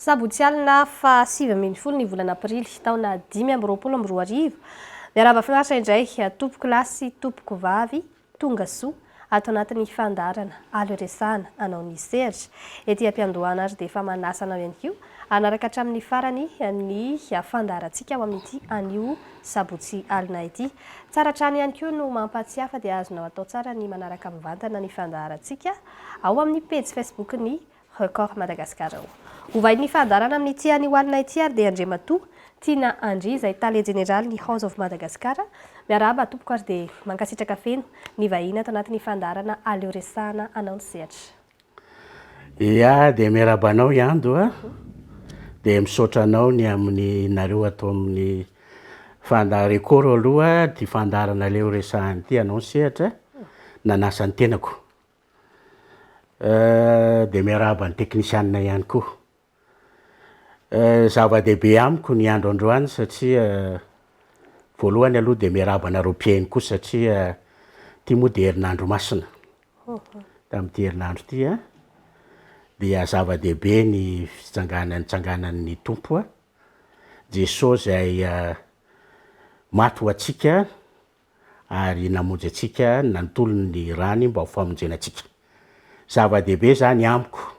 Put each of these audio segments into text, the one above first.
Sabotsy alina faha 19 ny volana aprily taona 2025. Miarahaba finaritra indray tompoko lahy sy tompoko vavy tonga soa ato anatin'ny fandaharana Aleo Resahana anao ny sehatra. Ety am-piandohana ary dia efa manasa anao ihany koa hanaraka hatramin'ny farany ny fandaharantsika ao amin'ity anio sabotsy alina ity. Tsara hatrany ihany koa no mampahatsiahy fa dia azonao atao tsara ny manaraka mivantana ny fandaharantsika ao amin'ny pejy Facebook-n'ny Record Madagascar ao. Hovain'ny fandaharana amin'ity anio alina ity ary dia Andriamatoa Tiana Andry izay Tale Jeneralin'ny House of Madagascar. Miarahaba tompoko ary dia mankasitraka feno ny vahiny ato anatin'ny fandaharana Aleo Resahana anao ny sehatra. Ia dia miarahaba anao i Ando a! Dia misaotra anao ny amin'ny nareo ato amin'ny fanda Record aloha ity fandaharana Aleo Resahana ity anao ny sehatra nanasa ny tenako. Dia miarahaba ny teknisianina ihany koa. Zava-dehibe amiko ny andro androany satria voalohany aloha dia miarahaba anareo mpihaino koa satria ity moa dia herinandro masina. Tamin'ity herinandro ity an, dia zava-dehibe ny fitsanganan'ny nitsanganan'ny Tompo Jesoa izay maty ho antsika ary namonjy antsika, nantolony ny rany mba ho famonjena antsika. Zava-dehibe izany amiko.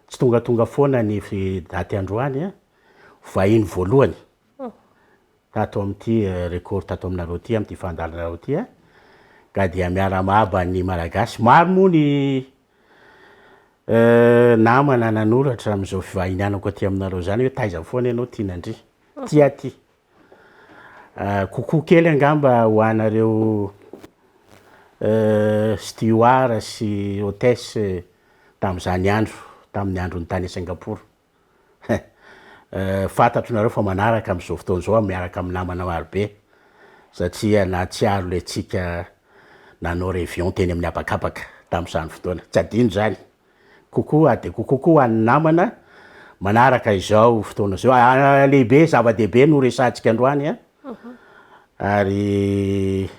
Tsy tongatonga foana ny daty androany an, vahiny voalohany tato amin'ity record tato aminareo ity, amin'ity fandaharanareo ity an, ka dia miara-mahaba ny Malagasy. Maro moa ny namana nanoratra amin'izao fivahinianako aty aminareo izany hoe taiza foana ianao Tianandria. Tia aty. Coucou kely angamba ho anareo steward sy hotesse tamin'izany andro, tamin'ny andron'ny tany Singapour. Fantatro nareo fa manaraka amin'izao fotoana izao aho miaraka amin'ny namana marobe satria nahatsiaro ilay tsika nanao revion teny amin'ny habakabaka tamin'izany fotoana. Tsy adino izany. Coucou ary dia coucou koa ho an'ny namana manaraka izao fotoana izao. Lehibe, zava-dehibe no resahantsika androany an, ary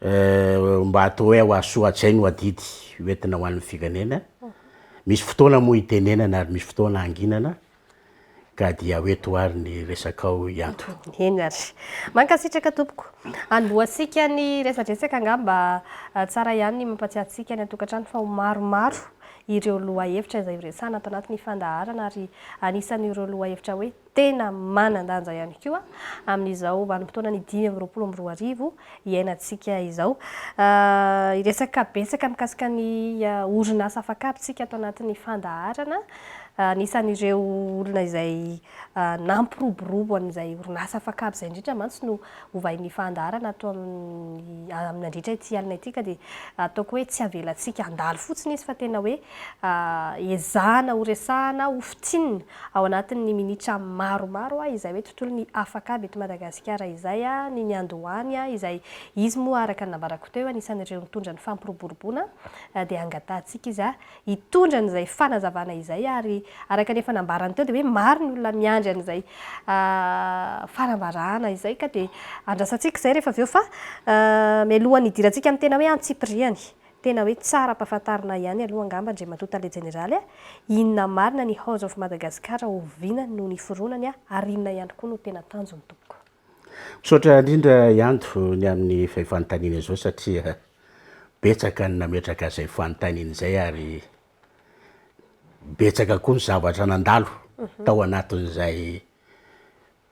mba atao hoe ho hahasoa izay no adidy hoentina ho an'ny firenena. Misy fotoana moa hitenenana ary misy fotoana hanginana. Ka dia ho eto ary ny resakao Ianto. Eny ary. Mankasitraka tompoko. Anombohantsika ny resadresaka angamba tsara ihany ny mampatsiahy antsika any an-tokantrano fa ho maromaro ireo lohahevitra izay horesahana ato anatin'ny fandaharana ary anisan'ireo lohahevitra hoe tena manan-danja ihany koa amin'izao vanim-potoanan'ny 2025 iainantsika izao. Hiresaka betsaka mikasika ny orinasa afak'aby tsika ato anatin'ny fandaharana. Anisan'ireo olona izay nampiroborobo an'izay orinasa afak'aby izay indrindra mantsy no hovain'ny fandaharana ato amin'ny nandritra ity alina ity ka dia ataoko hoe tsy avelantsika handalo fotsiny izy fa tena hoe ezahana horesahana hofintinina ao anatin'ny minitra maromaro izay hoe tontolon'ny afak'aby eto Madagasikara izay ny niandohany izay izy moa araka ny nambarako teo anisan'ireo nitondra ny fampiroboroboana dia angatahantsika izy hitondra an'izay fanazavana izay ary araka ny efa nambarany teo dia hoe maro ny olona miandry an'izay fanambarana izay ka dia andrasantsika izay rehefa avy eo fa mialohan'ny hidirantsika amin'ny tena hoe antsipiriany tena hoe tsara ampahafantarina ihany aloha angamba Andriamatoa Tale Jeneraly a, inona marina ny House of Madagascar, oviana no niforonany ary inona ihany koa no tena tanjony tompoko? Misaotra indrindra Ianto ny amin'ny izay fanontaniana izao satria betsaka ny nametraka izay fanontaniana izay ary betsaka koa ny zavatra nandalo tao anatin'izay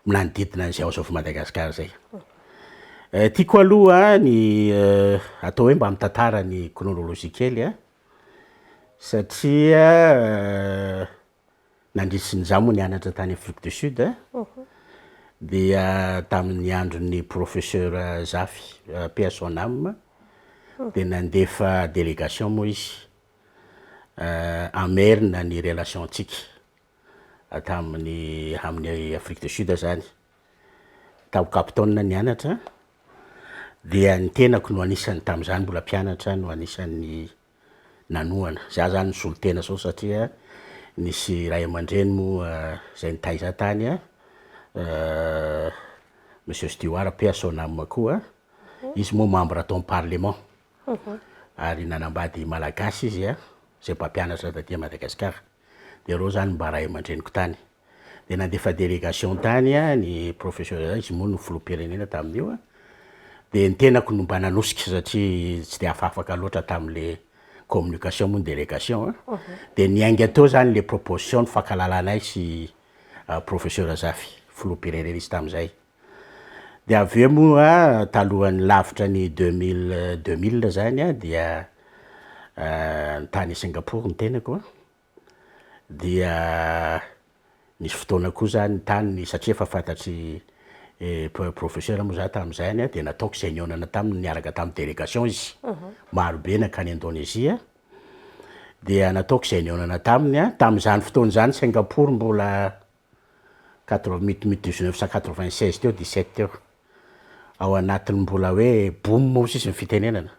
nanodidina an'izay House of Madagascar izay. Tiako aloha ny atao hoe mba mitantara ny chronologie kely an, satria Nandritry ny izaho moa nianatra tany Afrique du Sud dia tamin'ny andron'ny professeur Zafy, paix à son âme, dia nandefa délégation moa izy hamerina ny relation-tsika tamin'ny amin'ny Afrique du Sud zany. Tao Cape Town nianatra dia ny tenako no anisany tamin'izany mbola mpianatra no anisan'ny nanohana. Za zany nisolo tena zao satria nisy ray aman-dreny moa zay nitaiza tany Monsieur Stewart paix à son âme koa, izy moa membre tao am parlement ary nanambady malagasy izy zay mpampianatra taty Madagasikara. De reo zany mba ray aman-dreniko tany. De nandefa délégation tany ny professeur, izy moa no filoham-pirenena tamin'io, de ny tenako no mba nanosika satria tsy de afafaka loatra tam'le communication moa ny délégation. De niainga teo zany le proposition ny fankalalanay sy professeur Zafy, filoham-pirenena izy tam'izay. De avy eo moa, talohan'ny lavitra ny 2000 zany dia tany Singapour ny tenako dia nisy fotoana koa zany tany, satria efa fantatry professeur moa za tam'izay any, de nataoko zay nihaonana taminy niaraka tamy délégation izy marobe nakany Indonezia, dia nataoko zay nihaonana taminy. Tam'izany fotoana zany Singapour mbola quatre mity 1996 teo, 17 teo, ao anatin'ny mbola hoe boom ozy izy ny fitenenana,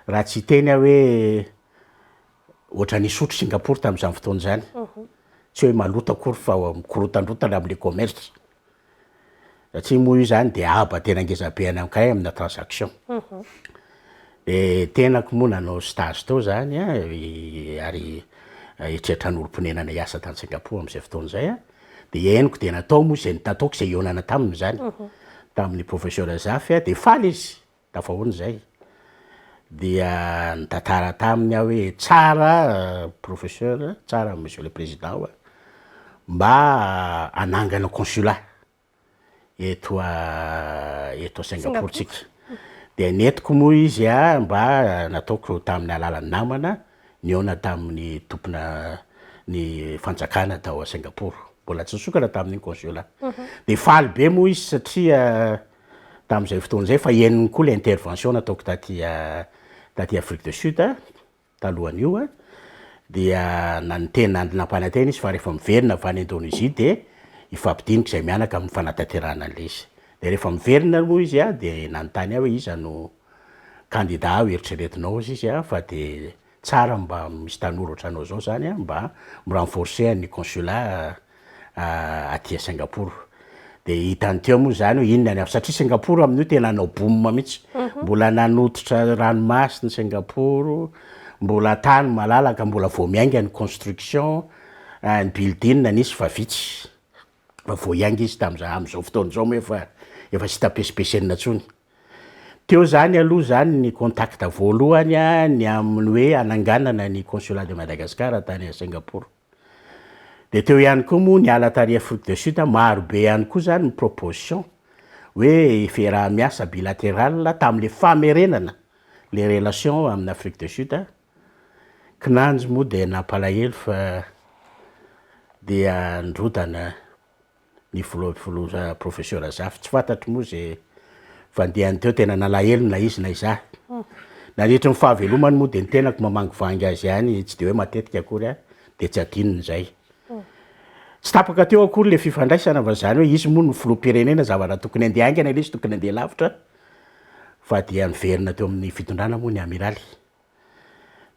raha tsy hiteny aho hoe ohatran'ny Isotry Singapour tam'izany fotoana zany, tsy hoe maloto akory fa mikorotandrotana am'le commerce, satria moa io zany de aba tena ngeza be any amikay amina transaction. De tenako moa nanao stage teo zany ary eritreritra n'olom-ponenana hiasa tany Singapour am'izay fotoana zay de henoko, de natao moa zay nataoko zay hihaonana taminy zany, tamin'ny professeur Zafy de faly izy tafahoana zay. Dia nitantara taminy aho hoe tsara professeur, tsara monsieur le président oa mba anangana consulat eto Singapour tsika. De nentiko moa izy mba nataoko tamin'ny alalan'ny namana nihaona tamin'ny tompona ny fanjakana tao a Singapour, mbola tsy nisokatra tamin'iny consulat. De faly be moa izy satria tam'izay fotoana zay fa henony koa le intervention nataoko taty Afrique du Sud talohan'io dia nantena nampanantena izy fa rehefa miverina avy any Indonésie de ifampidiniky zay mianaka amin'ny fanatanterahana an'le izy. De rehefa miverina moa izy de nanontany aho hoe iza no candidat ao eritreretinao izy fa de tsara mba misy tanora ohatranao zao zany mba mi-renforcer ny consulat aty Singapour. De hitany teo moa zany hoe inona ny, satria Singapour amin'io tena nanao boom mihitsy, mbola nanototra ranomasina Singapour, mbola tany malalaka, mbola vao miainga ny construction ny building, nisy fa vitsy fa vao hiainga izy tam'za. Am'izao fotoana zao moa efa tsy hita pesipesenina intsony. Teo zany aloha zany ny contact voalohany ny amin'ny hoe ananganana ny consulat de Madagascar tany a Singapour. De teo ihany koa moa niala tary Afrique du Sud, maro be ihany koa zany ny proposition hoe fiaraha-miasa bilatéral tam'le famerenana le relation amin'ny Afrique du Sud. Kinanjo moa de nampalahelo fa dia ndrodana ny filoha professeur Zafy, tsy fantatry moa zay fandehany teo, tena nalahelo na izy na izaho. Nandritry ny fahavelomany moa de ny tenako mamangivangy azy ihany, tsy de hoe matetika akory de tsy adinony zay. Tsy tapaka teo akory le fifandraisana, fa zany hoe izy moa no filoham-pirenena, zavatra tokony andeha haingana le izy, tokony andeha lavitra, fa dia niverina teo amin'ny fitondrana moa ny amiraly.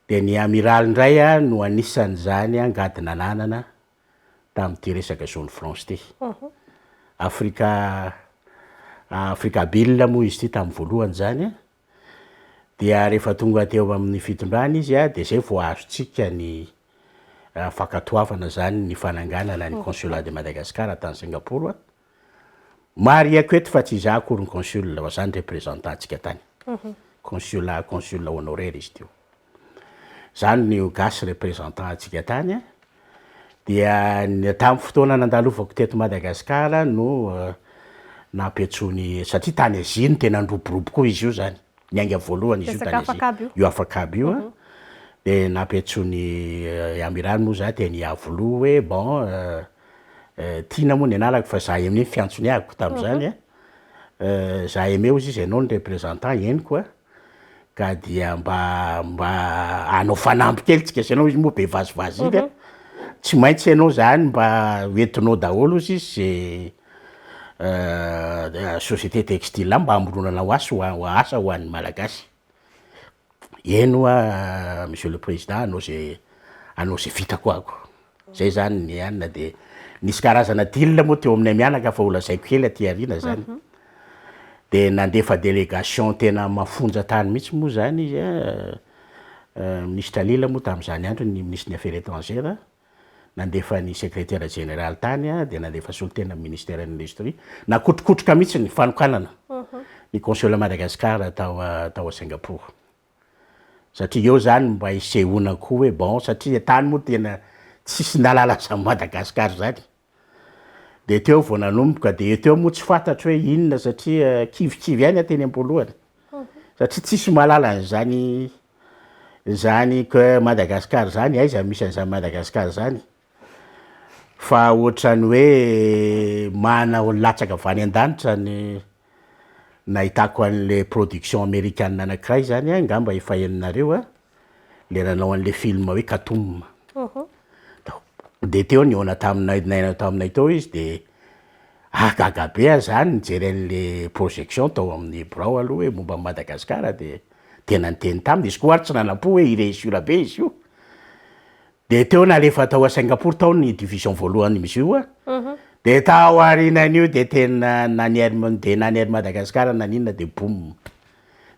De ny amiraly indray no anisan'zany angady nananana tam'ty resaka zone franche ty Africa Africable moa izy ty tamy voalohany zany. Dia rehefa tonga teo amin'ny fitondrana izy de zay vo azotsika ny fankatoavana zany ny fananganana ny consulat de Madagascar tany Singapour. Mariako eto fa tsy iza akory ny consul, fa zany représentant tsika tany, consulat honoraire izy teo zany, ny gasy représentant atsika tany. Dia tamy fotoana nandalovako teto Madagasikara no nampiantsony, satria tany Azia no tena niroborobo koa izy io zany, niainga voalohany izy io tany Azia io afak'aby io de nampiantsony amiraly moa za teny Iavoloha hoe bon, tiana moa ny anarako fa za amin'iny fiantsony ahako tam'zany za aimé ozy izy, ianao ny représentant henoko ka dia mba anao fanamby kely tsika sy anao, izy moa be vazivazy iny tsy maintsy ianao zany mba hoentinao daholo ozy izy ze société textile mba hamoronana ho asy ho asa ho an'ny Malagasy. Eno a, monsieur le président, anao zay vitako ako zay zany ny anina. De nisy karazana deal moa teo aminay mianaka fa ho lazaiko kely aty arina zany. De nandefa délégation tena mafonja tany mihitsy moa zany izy ministre Lila moa tam'zany andro ny ministre ny affaires étrangères. Nandefa ny Secrétaire Général tany dia nandefa solontena ny Ministère ny Industrie. Nakotrokotroka mihitsy ny fanokanana ny Consulat Madagascar tao tao Singapour. Satria eo zany mba hisehoana koa hoe bon satria tany moa tena tsisy nahalala an'izany Madagascar zany. Dia teo vao nanomboka dia teo moa tsy fantatro hoe inona satria kivikivy ihany aho teny am-boalohany. Satria tsisy mahalala an'izany zany que Madagascar zany, aiza misy an'izany Madagascar zany. Fa ohatran'ny hoe mana latsaka avy any an-danitra ny nahitako an'le production amerikana anakiray zany an, angamba efa henonareo an, le nanao an'le film hoe Katoom. De teo nihaona taminay naina taminay teo izy de ah gaga be aho zany nijery an'le projection tao amin'ny birao aloha hoe momba an'i Madagasikara de tena niteny taminy, izy koa ary tsy nanam-po hoe hi-réussir be izy io. De teo nalefa tao à Singapour tao ny division voalohany izy io a, de tao aorianan'io de tena na ny Air de na ny Air Madagascar na n'inona de boum,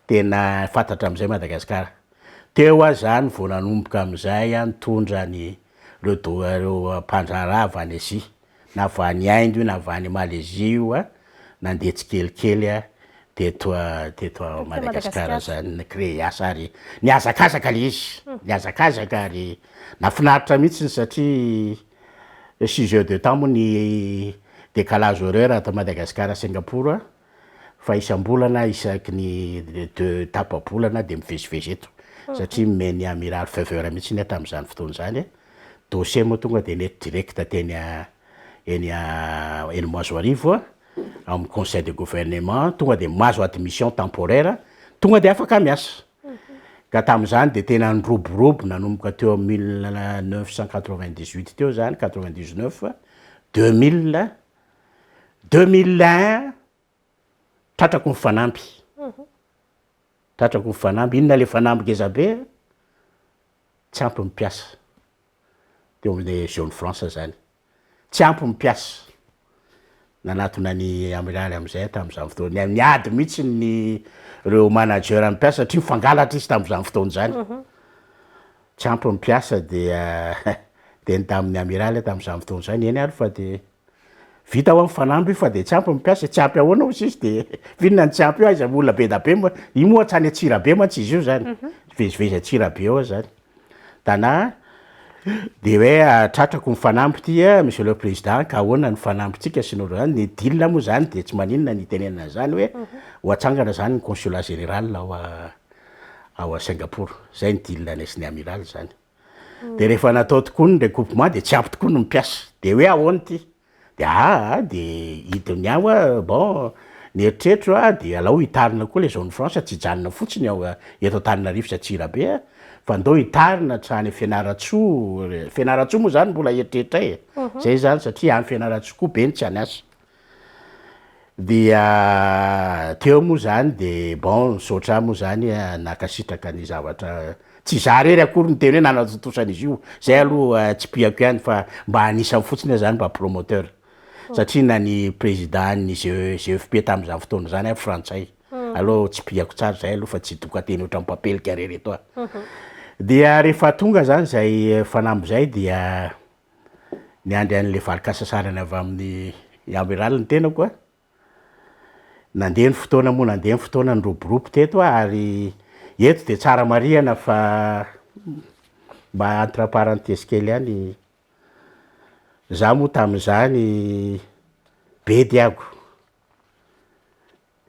tena fantatra am'zay Madagasikara. Teo aho zany vao nanomboka am'zay aho nitondra ny reo do- reo mpandraharaha avy any Asie, na avy any Inde io na avy any Malaisie io a, nandeha tsikelikely aho teto teto Madagasikara zany ni-créer asa ary nihazakazaka le izy, nihazakazaka ary nahafinaritra mihitsiny satria 6 heures de temps moa ny décalage horaire ato Madagasikara Singapour a, fa isam-bolana isaky ny deux tapa-bolana de mivezivezy eto satria nomen'ny amiral feu vert mihitsiny aho tamin'izany fotoana izany, dossier moa tonga de nety direct teny eny eny Mahazoarivo amin'ny conseil de gouvernement tonga de mahazo admission temporaire tonga de afaka miasa, ka tamin'izany de tena niroborobo nanomboka teo amin'ny 1998 teo zany 99, 2000, 2001 tratrako ny fanamby, tratrako ny fanamby, inona le fanamby ngeza be? Tsy ampy ny mpiasa teo amle zone franche zany, tsy ampy ny mpiasa, nanatona ny amiraly amizay aho tamizany fotoana, niady mihitsy ny reo manager ny mpiasa satria mifangalatra izy tamizany fotoana zany, tsy ampy ny mpiasa dia niteny tamin'ny amiraly aho tamizany fotoana zany, eny ary fa de vita hoa ny fanamby io fa de tsy ampy ny mpiasa, tsy ampy ahoana hozy izy de f'inona no tsy ampy eo, aiza olona be da be moa, io moa hatrany Antsirabe mantsy izy io zany, mivezivezy Antsirabe ao zany, Tana de hoe tratrako ny fanamby ty a monsieur le président ka ahoana ny fanambintsika sy ny ohatran'izany, ny deal moa zany de tsy maninona ny itenenana an'zany hoe ho atsangana zany ny consulat général ao ao à Singapour, zay ny deal anay sy ny amiral zany. De rehefa natao tokoa ny recoupement de tsy ampy tokoa ny mpiasa, de hoe ahoana ty? De aa de hidiny ao ah bon ny eritreritro ah de alao hitarina koa le zone franche tsy hijanona fotsiny ao eto Antananarivo sy Antsirabe ah fa ndao hitarina hatrany Fianarantsoa, Fianarantsoa moa zany mbola eritreritray e, zay zany satria any Fianarantsoa koa be ny tsy any asa. Dia teo moa zany de bon nisaotra ahy moa zany nankasitraka ny zavatra, tsy za rery akory no teny hoe nanatontosa an'izy io, zay aloha tsipihako ihany fa mba anisany fotsiny aho zany mba promoteur, satria na ny président ny GEFP tamin'izany fotoana izany ary frantsay, aleo tsipihako tsara zay aloha fa tsy hidoka teny ohatran'ny mpampelika rery eto aho. Dia rehefa tonga zany zay fanamby zay dia Niandry an'ilay valin-kasasarany avy amin'ny Amiral ny tenako a. Nandeha ny fotoana moa, nandeha ny fotoana niroborobo teto aho ary eto dia tsara marihana fa mba entre parenthèse kely ihany, za moa tamin'izany bedy aho,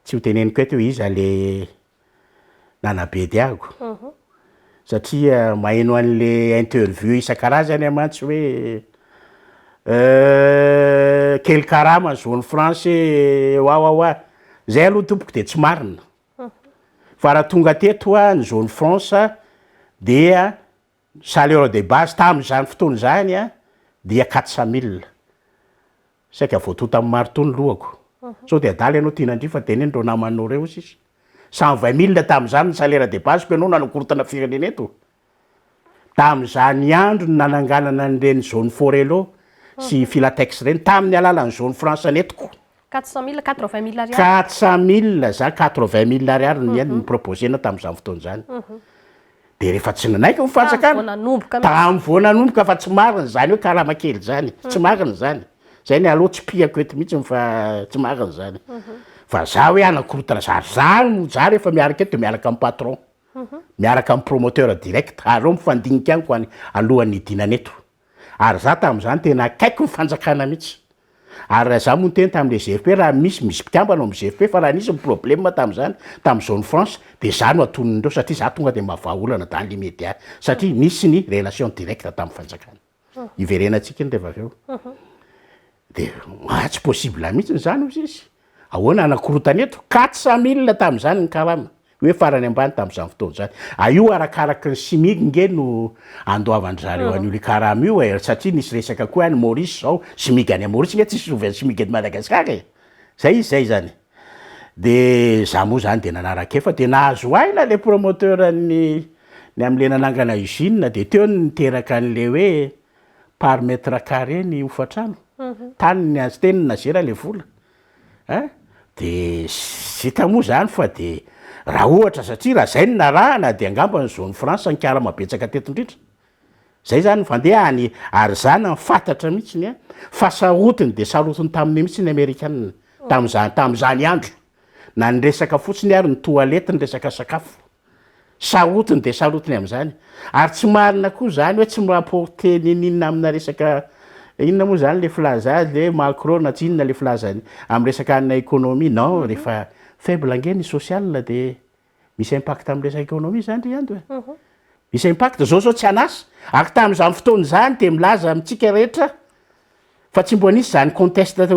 Tsy ho teneniko eto hoe iza le nanabedy ahiko satria maheno an'le interview isan-karazany aho mantsy hoe kely karama ny zone franche e wawawa, zay aloha tompoko de tsy marina fa raha tonga teto aho ny zone franche dia salaire de base tamin'izany fotoana izany dia 400 mille. Saika voatonta amin'ny marteau ny lohako. Sao dia adala ianao Tinandria fa teneno ireo namanao ireo sisa. 120 mille tamin'izany ny salaire de base ko ianao nanakorontana firenena eto. Tamin'izany andro no nananganana an'ireny zone Forello sy Filatex ireny tamin'ny alalan'ny zone franche nentiko. 400 mille, 80 mille ariary. 400 mille za 80 mille ariary no ni-proposer-na tamin'izany fotoana izany. De rehefa tsy nanaiky ny fanjakana, tamin'ny vao nanomboka fa tsy marina izany hoe karama kely izany, tsy marina izany. Zay ny aloha tsipihako eto mihitsy fa tsy marina izany. Fa za hoe hanakorontana za, za no za rehefa miaraka eto de miaraka amin'ny patron, miaraka amin'ny promoteur direct, ary reo mifandinika amiko any alohan'ny hidinana eto. Ary za tamin'izany tena akaiky ny fanjakana mihitsy. Ary raha za moa niteny tamin'le GFP raha misy, misy mpikambana ao amin'ny GFP fa raha nisy ny problème tamin'izany, tamin'ny zone franche de za no atonin'ireo satria za tonga de mahavaha olana dans l'immédiat satria nisy ny relation directe tamin'ny fanjakana. Hiverenantsika iny rehefa avy eo. De ah tsy possible mihitsy izany hozy izy. Ahoana hanakorontana eto? 400 mille tamin'izany ny karama, hoe farany ambany tamin'izany fotoana izany. Ah io arakaraky ny SMIG nge no andoavan-dry zareo an'io le karama io e, satria nisy resaka koa any Maurice zao, SMIG any Maurice nge tsisy mitovy an'ny SMIG eto Madagasikara e! Zay izy zay zany. De za moa zany de nanara-kefa de nahazo aina le promoteur ny ny am'le nanangana usine de teo no niteraka an'le hoe par mètre carré ny hofantrano, tany ny azy teny no nazera le vola a, de hita moa zany fa de raha ohatra satria raha zay no narahana de angamba ny zone franche nikarama betsaka teto indrindra, zay zany ny fandehany ary za nahafantatra mihitsiny a fa sarotiny de sarotiny taminay mihitsy ny amerikana tam'zany tam'zany andro, na ny resaka fotsiny ary ny toilette ny resaka sakafo. Sarotiny dia sarotiny amin'izany. Ary tsy marina koa izany hoe tsy mi-rapporter n'inon'inona amina resaka inona moa izany le filaza azy le macro na tsy inona le filazany amin'ny resaka anona économie. Non, rehefa faible ange ny social dia misy impact amin'ny resaka économie izany ry Ando e. Misy impact, zao zao tsy an'asa. Ary tamin'izany fotoana izany dia milaza amintsika rehetra fa tsy mbola nisy izany conteste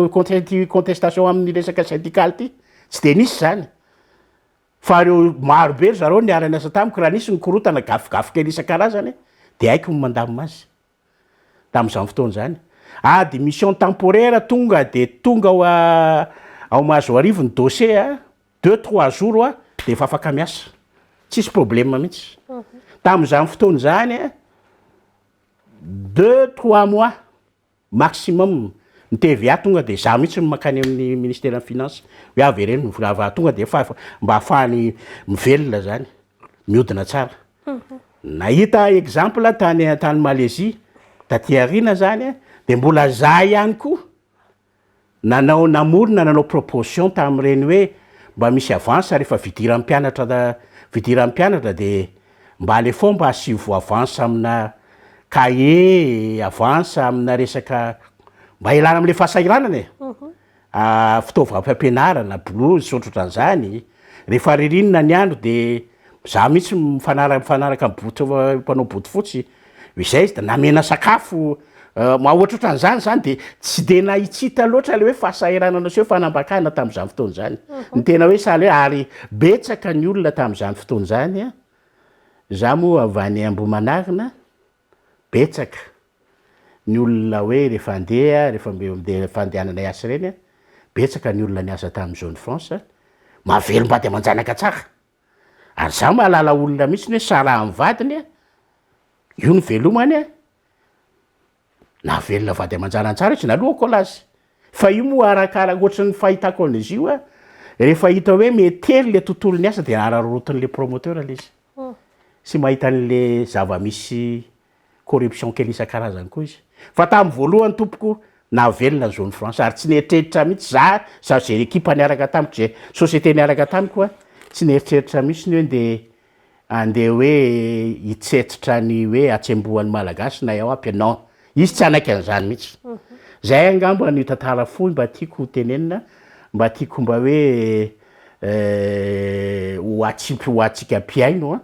contestation amin'ny resaka syndical ity. Tsy dia nisy izany. Fa reo maro be ry zareo niara niasa tamiko raha nisy ny korotana gafigafy kely isan-karazany de haiko ny mandamina azy tamin'izany fotoana izany. Ady mission temporaire tonga de tonga ao ao Mahazoarivo ny dossier a, deux trois jours a de efa afaka miasa, tsisy problème mihitsy. Tamin'izany fotoana izany a, deux trois mois Maximum ny TVA tonga de za mihitsy no mankany amin'ny ministeran'ny finance hoe avereno ny vola tonga de efa mba ahafahany mivelona zany, mihodina tsara. Nahita exemple tany tany Malaisie taty aoriana zany de mbola za ihany koa nanao namorona nanao proposition tamin'ireny hoe mba misy avance rehefa fidiran'ny mpianatra fidiran'ny mpianatra de mba alefao mba asivo avance amina cahier, avance amina resaka mba hialana am'le fahasahiranana e, fitaovam-pampianarana, blouse sy ohatrohatran'izany, rehefa ririnina ny andro de za mihitsy mifanara- mifanaraka am boto mpanao botofotsy, izay izy de namena sakafo ma ohatrohatran'izany zany de tsy de nahitsita loatra le hoe fahasahiranana sy hoe fanambakana tam'zany fotoana zany, ny tena hoe sahala hoe ary betsaka ny olona tam'zany fotoana zany a, za moa avy any Ambohimanarina, betsaka ny olona hoe rehefa andeha rehefa mbe andeha fandehanana hiasa ireny a, betsaka ny olona niasa tamin'ny zone franche mahavelom-bady aman-janaka tsara, ary za mahalala olona mihitsy hoe sarahan'ny vadiny a, io ny velomany a, nahavelona vady aman-janany tsara izy naloako alazy, fa io moa arakaraka ohatran'ny fahitako an'izy io a, rehefa hita hoe mietery le tontolon'ny asa de araraotin'le promoteur le izy, sy mahita an'le zava-misy corruption kely isan-karazany koa izy, fa tamin'ny voalohany tompoko nahavelona ny zone franche ary tsy nieritreritra mihitsy za, za ze ekipa niaraka tamiko, ze société niaraka tamiko a, tsy nieritreritra mihitsy ny hoe ndeha andeha hoe hitsetsitra ny hoe hatsembohan'ny Malagasy na ao ampy, non, izy tsy hanaiky an'izany mihitsy. Zay angamba ny tantara fohy mba tiako ho tenenina, mba tiako mba hoe ho atsipy ho antsika mpihaino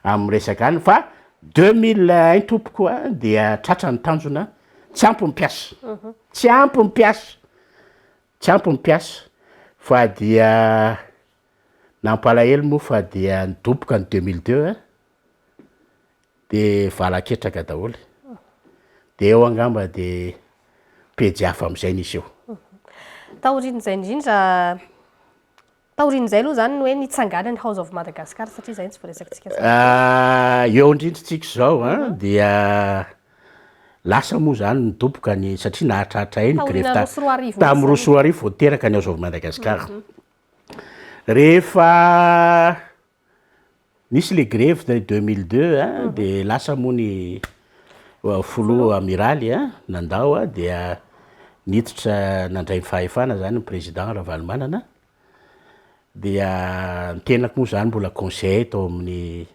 amin'ny resaka any fa 2001 tompoko a dia tratra ny tanjona, tsy ampy ny mpiasa, tsy ampy ny mpiasa, tsy ampy ny mpiasa fa dia Nampalahelo moa fa dia nidoboka ny 2002 a, de valaketraka daholo, de eo angamba de pejy hafa amizay nisy eo. Taorian'izay indrindra, taorian'izay aloha zany ny hoe nitsanganan'ny House of Madagascar satria izay no tsy voaresakitsika zany. Eo indrindra tsika izao a, dia lasa moa zany nidoboka ny, satria nahatratra eny grevy Taorian'ny 2002 tamin'ny 2002 vao teraka ny House of Madagascar. Rehefa Nisy le grève de 2002 a, de lasa moa ny filoha amiraly a, nandao a, dia niditra nandray ny fahefana zany ny président Ravalomanana. Dia ny tenako moa zany mbola conseiller tao amin'ny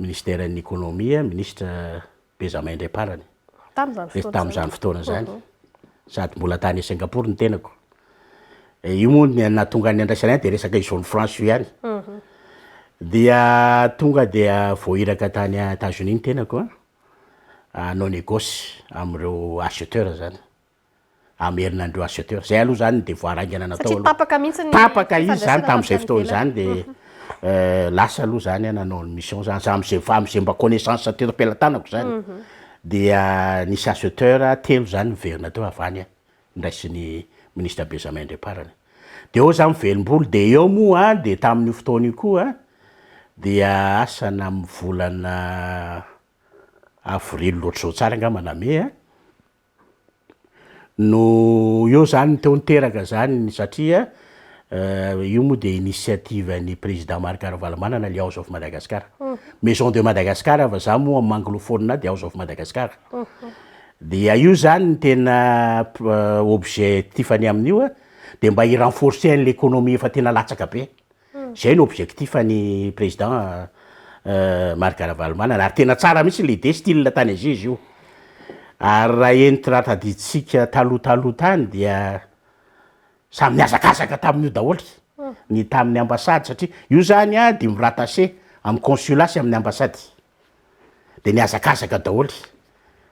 ministère ny économie, ministre Benjamin Andriamparany. Tamin'izany fotoana Tamin'izany fotoana zany. Sady mbola tany Singapour ny tenako. Io moa ny nahatonga ny andraisana ahy de resaka zone franche io ihany. Dia tonga dia voahiraka tany États-Unis ny tenako a, hanao négoce am'ireo acheteur zany. Hamerina an'ireo acheteur. Zay aloha zany ny devoir haingana natao Satria aloha. tapaka mihitsy ny Tapaka izy zany fifandraisana tamin'izay tamin'ny fotoana ivelany. zany, de lasa aloha zany a nanao ny mission zany, za am'zay fa am'zay mba connaissance teto am-pelatanako zany. Dia nisy acheteur telo zany niverina teo avy any a, ndraisin'ny ministre Benjamin Andriamparany. De eo za mivelombolo, de eo moa de tamin'io fotoana io koa dia asa na amin'ny volana avril ohatr'izao tsara angamba na mey a, no eo zany teo niteraka zany, satria io moa de initiative ny président Marc Ravalomanana, le House of Madagascar. Maison de Madagascar, fa za moa amin'ny anglophone de House of Madagascar. Dia io zany ny tena objectif-ny amin'io a, de mba hi-renforcer an'l'économie efa tena latsaka be. Zay no objectif ny président Marc Ravalomanana, ary tena tsara mihitsy le idée, style tany Asie izy io. Ary raha enti raha tadiditsika taloha tany dia samy niazakazaka tamin'io daholo ny tamin'ny ambassade, satria io zany a de mi-rattaché amin'ny consulat sy amin'ny ambassade. De niazakazaka daholo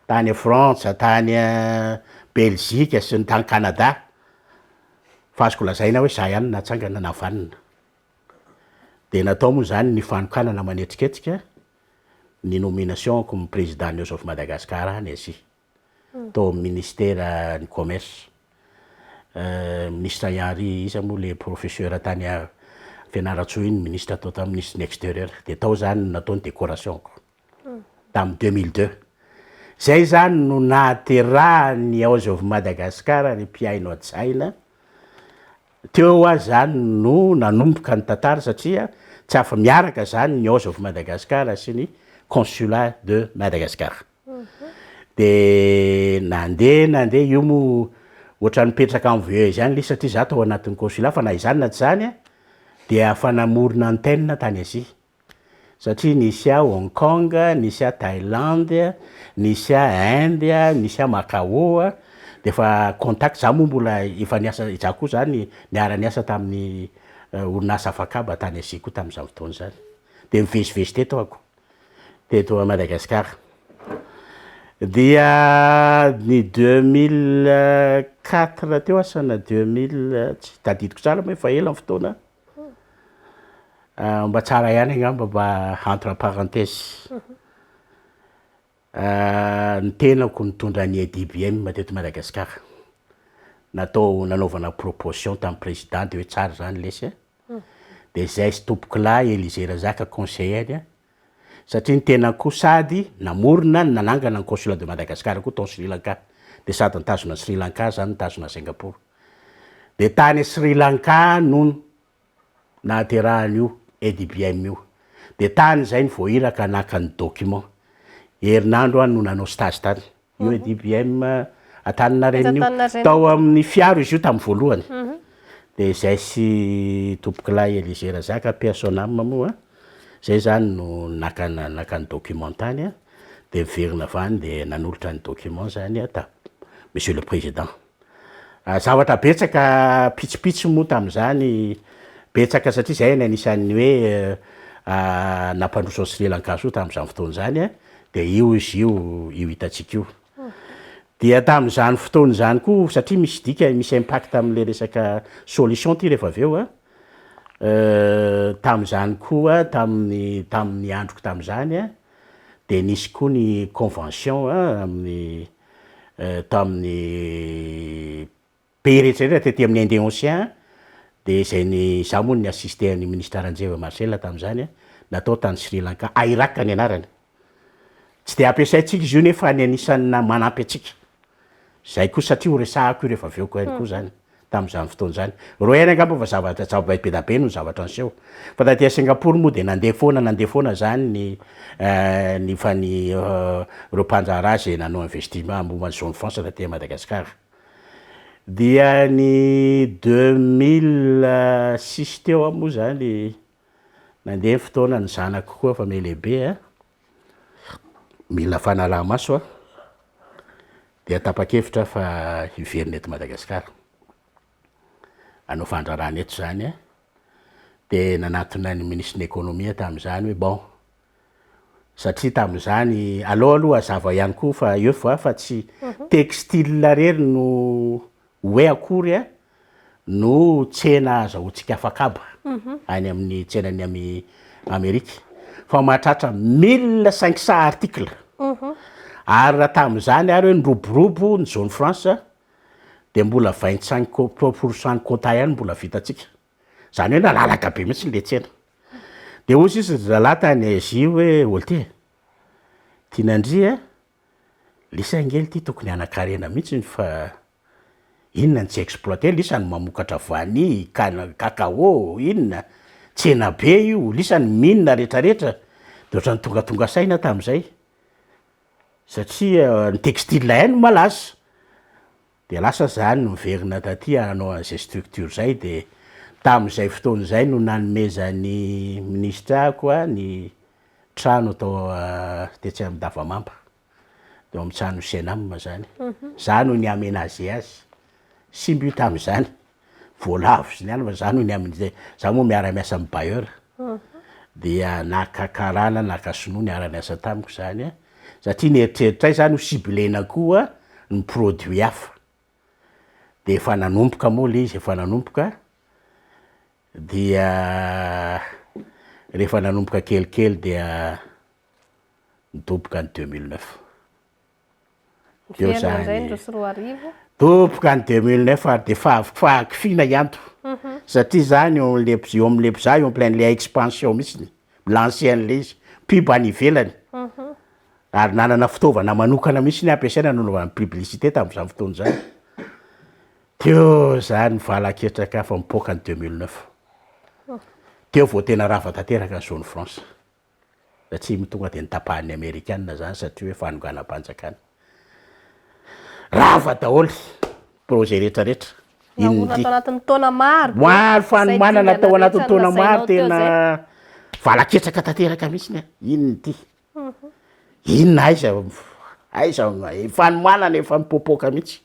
tany Frantsa, tany Belgique sy ny tany Canada. Fa azoko lazaina hoe za ihany natsangana navanina. De natao moa zany ny fanokanana manetriketrika ny nomination comme président ny House of Madagascar any Asie. Tao amin'ny ministère ny commerce. Ministre Henri iza moa le professeur tany Fianarantsoa iny, ministre atao tamin'ny ministre ny extérieur. De tao zany natao ny décoration-ko. Tamin'ny 2002. Zay zany no nahaterahany House of Madagascar ny mpihaino an-tsaina. Teo aho zany no nanomboka ny tantara, satria tsy afa miaraka zany ny House of Madagascar sy ny consulat de Madagascar. De nandeha io moa ohatra nipetraka amin'ny VE zany le satria za tao anatin'ny consulat, fa na izany na tsy zany a dia afa namorona antenne tany Asie. Satria nisy a Hong Kong, nisy a Thaïlande, nisy a Inde, nisy a Macao a, de efa contact. Za moa mbola efa niasa, za koa zany niara-niasa tamin'ny orinasa afakaba tany Asie koa tamin'izany fotoana zany. De mivezivezy teto ako, teto Madagasikara. Dia ny 2004 teo asa na 2000, tsy tadidiko tsara moa, efa ela ny fotoana. Mba tsara ihany angamba mba entre parenthèse. Ny tenako nitondra ny EDBM teto Madagasikara. Natao nanaovana proposition tamin'ny président de hoe tsara zany lesy a. De zay sy tompokolahy Élisée Razaka conseiller, satria ny tena koa sady namorona nanangana ny consulat de Madagascar koa tao Sri Lanka. De sady nitazona Sri Lanka zany, nitazona Singapour. De tany Sri Lanka no nahaterahany EDBM io. De tany zay ny voahiraka naka ny document. Herinandro aho no nanao stage tany. Io EDBM Antaninarenina io. Antaninarenina. Tao amin'ny fiaro izy io tamin'ny voalohany. De zay sy tompokolahy Élisée Razaka, paix à son âme moa, zay zany no naka ny document tany a, de miverina avy any de nanolotra ny document zany a ta monsieur le président. Zavatra betsaka pitsopitso moa tamin'izany betsaka, satria zay ny anisan'ny hoe nampandroso an'i Sri Lanka soa tamin'izany fotoana zany a, de io izy io hitantsika io. Dia tamin'izany fotoana izany koa, satria misy dika, misy impact amin'le resaka solution ty rehefa avy eo a. Tamin'izany koa, tamin'ny androko tamin'izany a, de nisy koa ny convention a amin'ny tamin'ny pays rehetrarehetra tety amin'ny Indien Océan, de zay ny za moa ny assisté ny ministre Ranjeva Marcel tamin'izany a, natao tany Sri Lanka, AIRAC ny anarany. Tsy de ampiasaintsika izy io nefa ny anisan'ny manampy antsika. Zay koa satria ho resahako io rehefa avy eo koa ihany koa zany. tamin'izany fotoana izany. Ireo ihany angamba fa zavatra zava be dia be no zavatra niseho. Fa taty à Singapour moa dia nandeha foana nandeha foana izany ny ny fa ny ireo mpandraharaha izay nanao investissement momba ny zone franche taty à Madagascar. Dia ny 2006 teo aho moa izany nandeha ny fotoana, ny zanako koa efa mihalehibe a, mila fanaraha-maso a, dia tapa-kevitra aho fa hiverina eto Madagasikara, hanao fandraharahana eto izany a, dia nanatona ny minisitry ny économie aho tamin'izany hoe bon, satria tamin'izany, aleo aloha hazava ihany koa fa eo fa fa tsy textile irery no hoe akory a no tsena azahoantsika afakaba any amin'ny tsenan'ny amy Amerika fa mahatratra 1500 articles ary raha tamin'izany ary hoe niroborobo ny zone franche dia mbola 25 pour cent ny quota ihany mbola vitantsika, zany hoe nalalaka be mihitsy le tsena. De hoy sisa ry zalahy tany Asie hoe ôlty e, tianandria lisa angely ty tokony hanan-karena mihitsiny fa inona no tsy exploiter lisany mamokatra vanille, kana- cacao, inona, tsena be io, lisany mine retraretra, de ohatran'ny tongatonga saina tam'zay satria ny textile ihany no malaza. De lasa zany miverina taty hanao an'izay structure zay, de tam'zay fotoana zay no nanomezan'ny minisitra ako a ny trano atao tetsy Andavamamba, teo amin'ny trano Cenam zany, za no ni-aménager azy, simba io tam'zany, voalavo sy ny anona fa za no ni-aménager, za moa miara-miasa amy bailleur, dia naka karana naka sinoa niara-niasa tamiko zany a, satria ny eritreritray zany ho ciblena koa ny produit hafa, de efa nanomboka moa le izy, efa nanomboka dia rehefa nanomboka kelikely dia nidoboka ny 2009. Teo Niverina indray ny zany 2002. Doboka ny 2009 ary de fahakifiana ianto satria zany eo am'le eo am'le mpizaha eo en plein le expansion mihitsiny, mi-lancer an'le izy, pub any ivelany, ary nanana fitaovana manokana mihitsy ny ampiasaina nanaovana publicité tam'zany fotoana zany. Teo zany valaketraka fa mipoaka ny 2009, teo vao tena rava tanteraka ny zone franche, satria tonga de nitapahan'ny Amerikana zany satria hoe fanonganam-panjakana. Rava daholo projet rehetrarehetra. Naorina tao anatin'ny taona maro be. Maro fanomanana Izay tao anatin'ny dingana taona rehetra maro nolazainao teo tena zay. valaketraka tanteraka mihitsiny a, inona ity? Inona aiza aiza fanomanana efa mipoapoaka mihitsy.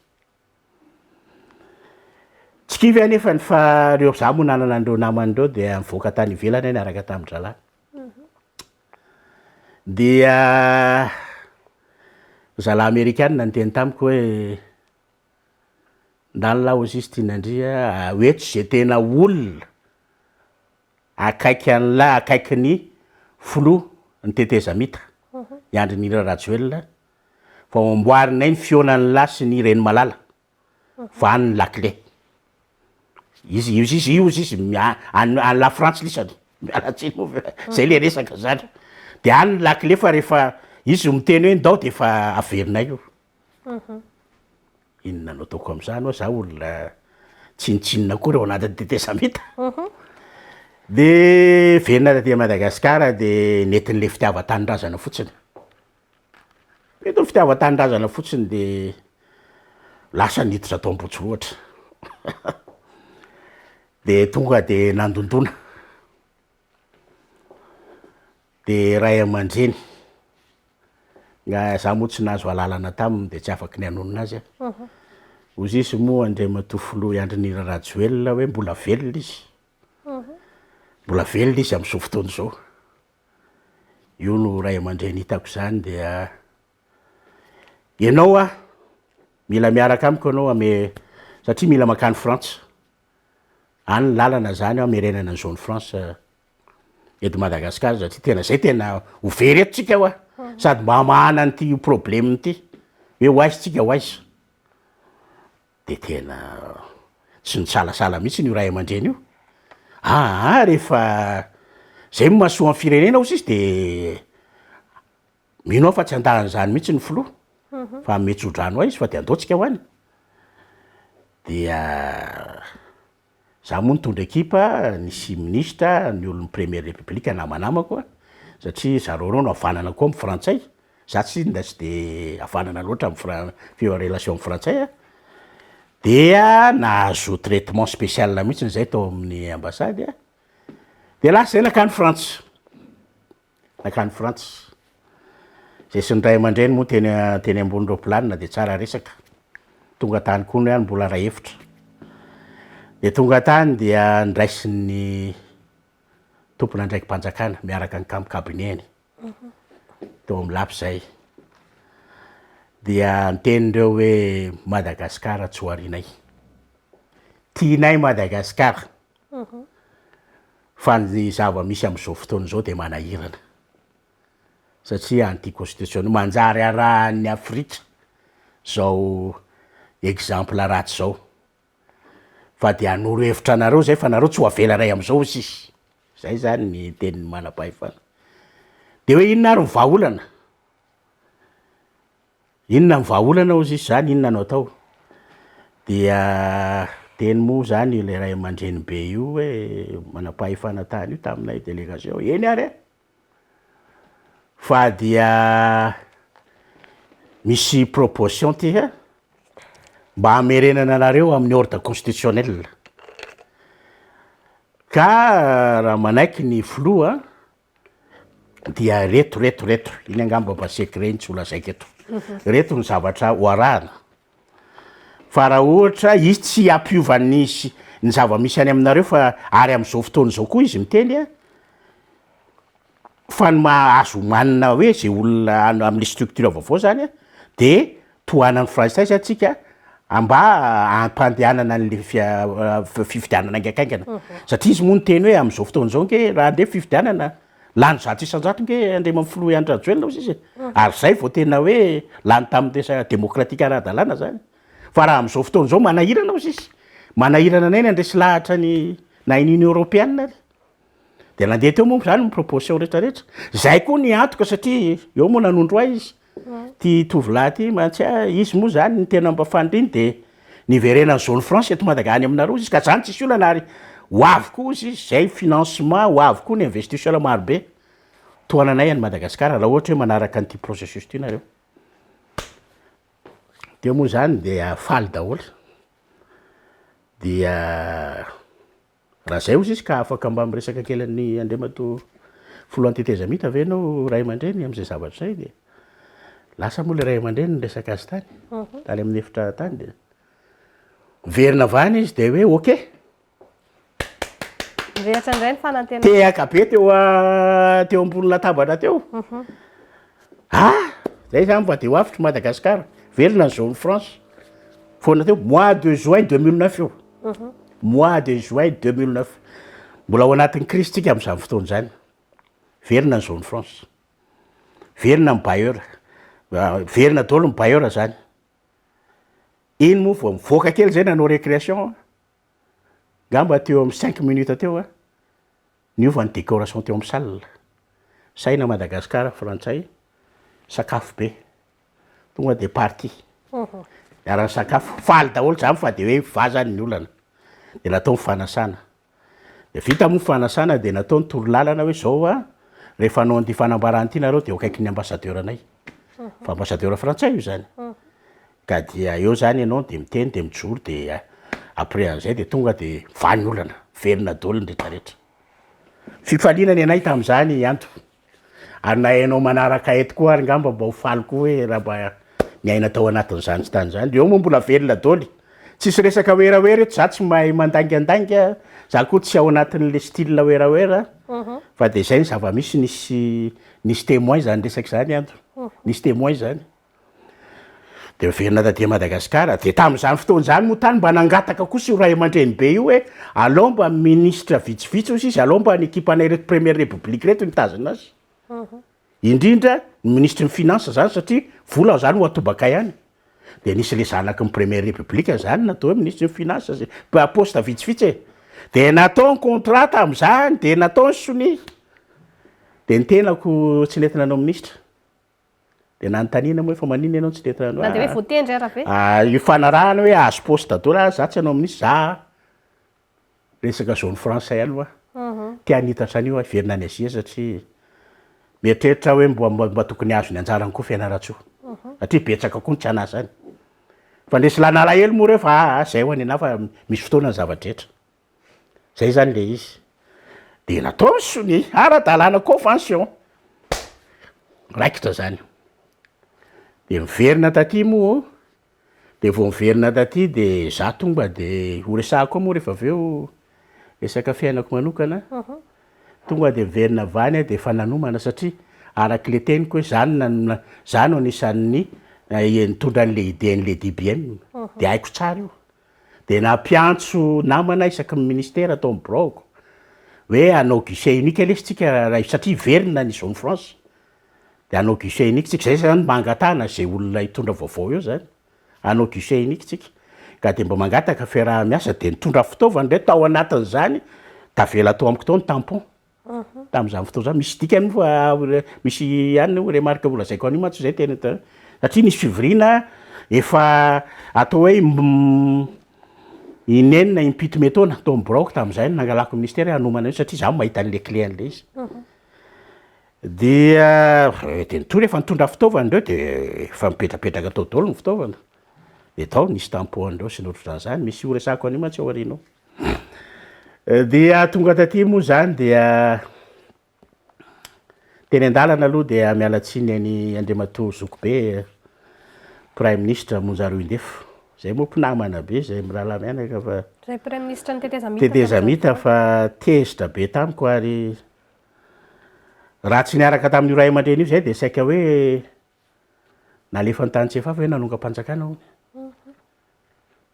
Tsy kivy anefa ny fa reo za moa nanana an'ireo namana ireo dia nivoaka tany ivelany aho niaraka tamin-drahalahy. Dia zalahy amerikana niteny tamiko hoe ndany lahy hozy izy tianandria hoeto zay tena olona akaiky an'lahy, akaiky ny filoha ny tetezamita i Andry Nirina Rajoelina, fa ho amboarinay ny fihaonan'lahy sy ny reny malala fa any ny lakile. Izy izy izy io izy izy any any la Frantsa lisany, miala tsiny moa fa zay le resaka zany. De any ny lakile fa rehefa izy miteny hoe ndao de efa averinay io. Inona no ataoko am'zany hoa, za olona tsinontsinona akory ao anatin'ny tetezamita. De velona taty Madagasikara de nentin'le fitiavan-tanindrazana fotsiny. Mety ho fitiavan-tanindrazana fotsiny de lasa niditra tao Ambohitsirohitra. De tonga de nandondona. De ray aman-dreny, nga za moa tsy nahazo alalana taminy de tsy afaky ny hanonona azy aho. Hozy izy moa Andriamatoa Filoha Andry Nirina Rajoelina hoe mbola velona izy, mbola velona izy am'zao fotoana zao. Io no ray aman-dreny hitako zany dia ianao a mila miaraka amiko ianao ame satria mila mankany Frantsa, any ny lalana zany amerenana ny zone franche eto Madagasikara satria tena zay tena ho very eto tsika hoa, sady mba hamahana an'ity problème ity hoe ho aiza tsika ho aiza. De tena tsy nisalasala mihitsy io ray aman-dreny io, aa rehefa zay no mahasoa ny firenena hozy izy de mino aho fa tsy handahan'izany mihitsy ny filoha fa hanome tso-drano ahy izy fa de andao tsika ho any. Dia. Za moa nitondra ekipa, nisy minisitra, ny olon'ny première république namanamako a, satria zareo reo no havanana koa amin'ny frantsay, za tsy inona tsy de havanana loatra amin'ny fran- feo relation amin'ny frantsay a, dia nahazo traitement spécial mihitsiny zay tao amin'ny ambassade a, de lasa zay nakany Frantsa. Nankany Frantsa. Izay sy ny ray aman-dreny moa teny teny ambony roplanina dia tsara resaka. Tonga tany koa ny ahy mbola ray efitra. Dia tonga tany dia ndraisin'ny tompon'andraiki-panjakana miaraka ny camp cabinet-ny teo amin'ny lapa izay. Dia niteny ireo hoe Madagasikara tsy ho arianay. Tianay Madagasikara. Fa ny zava-misy amin'izao fotoana izao dia manahirana satria anti-constitutionnel, manjary arahan'ny Afrika izao exemple ratsy izao. Fa dia hanoro hevitra anareo izay fa nareo tsy ho avela iray amin'izao hoy sisa. Izay izany ny tenin'ny manam-pahefana. Dia hoe inona ary ny vahaolana? Inona ny vahaolana hozy izy zany, inona no atao? Dia teny moa zany ilay ray aman-dreny be io hoe manam-pahefana tany io taminay délégation, eny ary e! Fa dia misy proposition ty a, mba hamerenana anareo amin'ny ordre constitutionnel, ka raha manaiky ny filoha dia reto reto reto, iny angamba mba secret iny tsy ho lazaiko eto, reto ny zavatra ho arahana, fa raha ohatra izy tsy hampiova ny sy- ny zava-misy any aminareo fa ary amin'izao fotoana izao koa izy miteny a, fa ny maha azo omanina hoe zay olona any amin'le structure vaovao zany a de tohanan'ny frantsay zany tsika mba hampandehanana an'le fia- fifidianana haingakaingana satria izy moa niteny hoe amin'izao fotoana izao nge raha andeha fifidianana lany 100% nge Andriamatoa Filoha Andry Rajoelina hozy izy e ary zay vao tena hoe lany tamin'ny resaka demokratika ara-dalàna zany fa raha amin'izao fotoana izao manahirana hozy izy manahirana anay ny handresy lahatra ny na ny Union Européenne ary Dia nandeha teo moa zany ny proposition rehetra rehetra. Zay koa ny antoka satria eo moa nanondro ahy izy. Ty tovolahy ty mantsy ah, izy moa zany ny tena mba faniriany de niverenan'ny zone franche eto Madaga any aminareo izy ka zany tsisy olana ary ho avy koa izy zay financement ho avy koa ny investisseur maro be tohananay any Madagasikara raha ohatra hoe manaraka an'ity processus ty nareo. Teo moa zany dia faly daholo. Dia Raha zay ozy izy ka afaka mba miresaka kely an'i Andriamatoa Filohan'ny tetezamita ve ianao ray aman-dreny amin'izay zavatra izay dia lasa moa ilay ray aman-dreny niresaka azy tany, tany amin'ny efitra tany dia niverina avy any izy dia hoe ok. Nirehatra indray ny fanantenana. Tehaka be teo teo ambony latabatra teo. Ah! Zay zany mba dia ho avotry Madagasikara. Velona ny zone franche. Foana teo, mois de juin 2009 io. Mois de juin 2009. Mbola ao anatin'ny crise tsika amin'izany fotoana izany. Velona ny zone franche. Velona ny bailleur. Velona daholo ny bailleur zany. Iny moa vao mivoaka kely zay nanao récréation. Ngamba teo amin'ny cinq minutes teo a, niova ny décoration teo amin'ny salle. Saina Madagascar frantsay, sakafo be. Tonga de party. Niara-nisakafo. Faly daholo zany fa de hoe vaza ny olana. De natao ny fanasana. De vita moa ny fanasana de natao ny torolalana hoe zao a, rehefa hanao an'ity fanambarana ity nareo de eo akaikin'ny ambassadeur anay. Fa ambassadeur frantsay io zany. Ka dia eo zany ianao de miteny de mijoro de après an'izay de tonga de mivaha ny olana, miverina daholo ny retraretra. Fifaliana ny anay tamin'izany Anto. Ary na ianao manaraka eto koa ary ngamba mba ho faly koa hoe raha mba niaina tao anatin'izany tany izany. Eo moa mbola velona daholo. Tsisy resaka werawera eto, za tsy mahay mandaingandainga, za koa tsy ao anatin'le style werawera, fa de zay ny zava-misy, nisy nisy témoin zany resaka izany Anto, nisy témoin zany. De niverina taty Madagasikara, de tamin'izany fotoana izany moa tany mba nangataka kosa io ray aman-dreny be io hoe alao mba ministra vitsivitsy hozy izy, alao mba ny ekipanay ireto première république ireto nitazona azy. Indrindra ny minisitry ny finance zany satria vola zany ho atobakay any. De nisy le zanaky ny première république zany natao hoe minisitry ny finance zay, poste vitsivitsy e. De natao ny contrat tamin'izany, de natao ny sonia. De ny tenako tsy nety nanao ministra. Dia nanontaniana moa hoe fa maninona ianao tsy nety nanao? Na dia hoe voatendry ara ve? Ah, io fanarahana hoe azo poste daholo ah, za tsy hanao minisitra, za. Resaka zone franche ihany hoa. Te hanitatra an'io aho hiverina any Azia satria mieritreritra aho hoe mba mba tokony hahazo ny anjarany koa Fianarantsoa. Satria betsaka koa ny tsy an'asa any. Fa nisy nalahelo moa reo fa aa zay hoa nenaha fa misy fotoana ny zava-drehetra. Zay zany le izy. De natao ny sonia ara-dalàna convention. Raikitra zany. De miverina taty moa De vao miverina taty de za tonga de ho resahako eo moa rehefa avy eo resaka fiainako manokana, tonga de miverina avy any aho de efa nanomana satria araka le teniko hoe za no za no anisan'ny nitondra an'le idée an'le DBM de haiko tsara io, de nampiantso namana isaky ny ministera tao amin'ny biraoko hoe hanao guichet unique lesy tsika raha satria hiverina ny zone franche. De hanao guichet unique tsika, zay zany mba angatahana ze olona hitondra vaovao eo zany, hanao guichet unique tsika, ka de mba mangataka fiaraha-miasa, de nitondra fitaovana ndray tao anatin'izany, tavela tao amiko tao ny tampon, tamin'izany fotoana zany, misy dikany moa fa misy ihany io remarque ho lazaiko an'io mantsy zay tena satria nisy fivoriana efa atao hoe inenina impito metaona tao amin'ny biraoko tamin'izay no nangalako ministera hanomana an'io satria zaho mahita an'le clé an'le izy. Dia dia nitory efa nitondra fitaovana ireo dia efa mipetrapetraka tao daholo ny fitaovana, dia tao nisy tampon an'ireo sy ny ohatrohatran'izany, misy ho resahako an'io mantsy ao aoriana ao. Dia tonga taty moa zany dia teny an-dalana aloha dia miala tsiny an'i Andriamatoa Zokibe Praiminisitra Monja Roindefo, zay moa mpinamana be zay mirahalahy mianaka fa Zay Praiminisitra ny tetezamita tetezamita fa tezitra be tamiko ary Raha tsy niaraka tamin'io ray aman-dreny io izahay dia saika hoe nalefany tany Tsiafahy fa hoe nanongam-panjakana hono.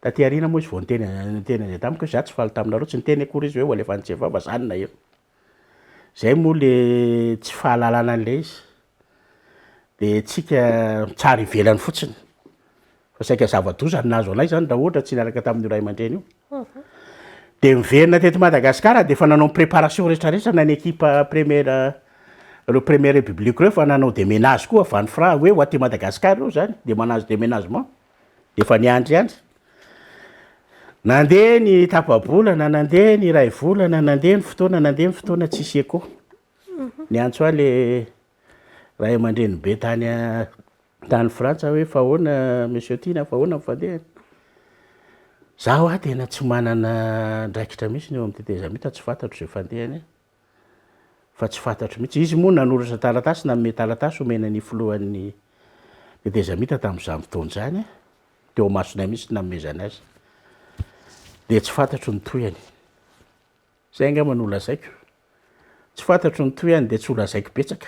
Taty aoriana moa izy vao niteny niteny an'izay tamiko hoe za tsy faly taminareo, tsy niteny akory izy hoe ho alefa any Tsiafahy fa za no naheno. Zay moa le tsy fahalalana an'ilay izy. Dia tsika mitsara ivelany fotsiny. Fa saika zava-doza no nahazo anay zany raha ohatra tsy niaraka tamin'io ray aman-dreny io. Dia miverina teto Madagasikara dia efa nanao préparation rehetrarehetra na ny ekipa première ireo première république ireo efa nanao déménage koa avy any Fra hoe ho aty Madagasikara ireo zany dia manazo déménagement dia efa niandriandry. Nandeha ny tapa-bolana, nandeha ny iray volana, nandeha ny fotoana, nandeha ny fotoana tsisy écho. Niantso ahy le ray aman-drenibe tany Tany Frantsa hoe fa ahoana Monsieur Tiana, fa ahoana ny fandehany? Za hoa tena tsy manana andraikitra mihitsy eo amin'ny tetezamita, tsy fantatro izay fandehany fa tsy fantatro mihitsy. Izy moa nanoratra taratasy, nanome taratasy omena ny filohan'ny tetezamita tamin'izany fotoana izany, teo imasonay mihitsy nanomezany azy. Dia tsy fantatro ny tohiny. Zay angamba no holazaiko. Tsy fantatro ny tohiny dia tsy holazaiko betsaka.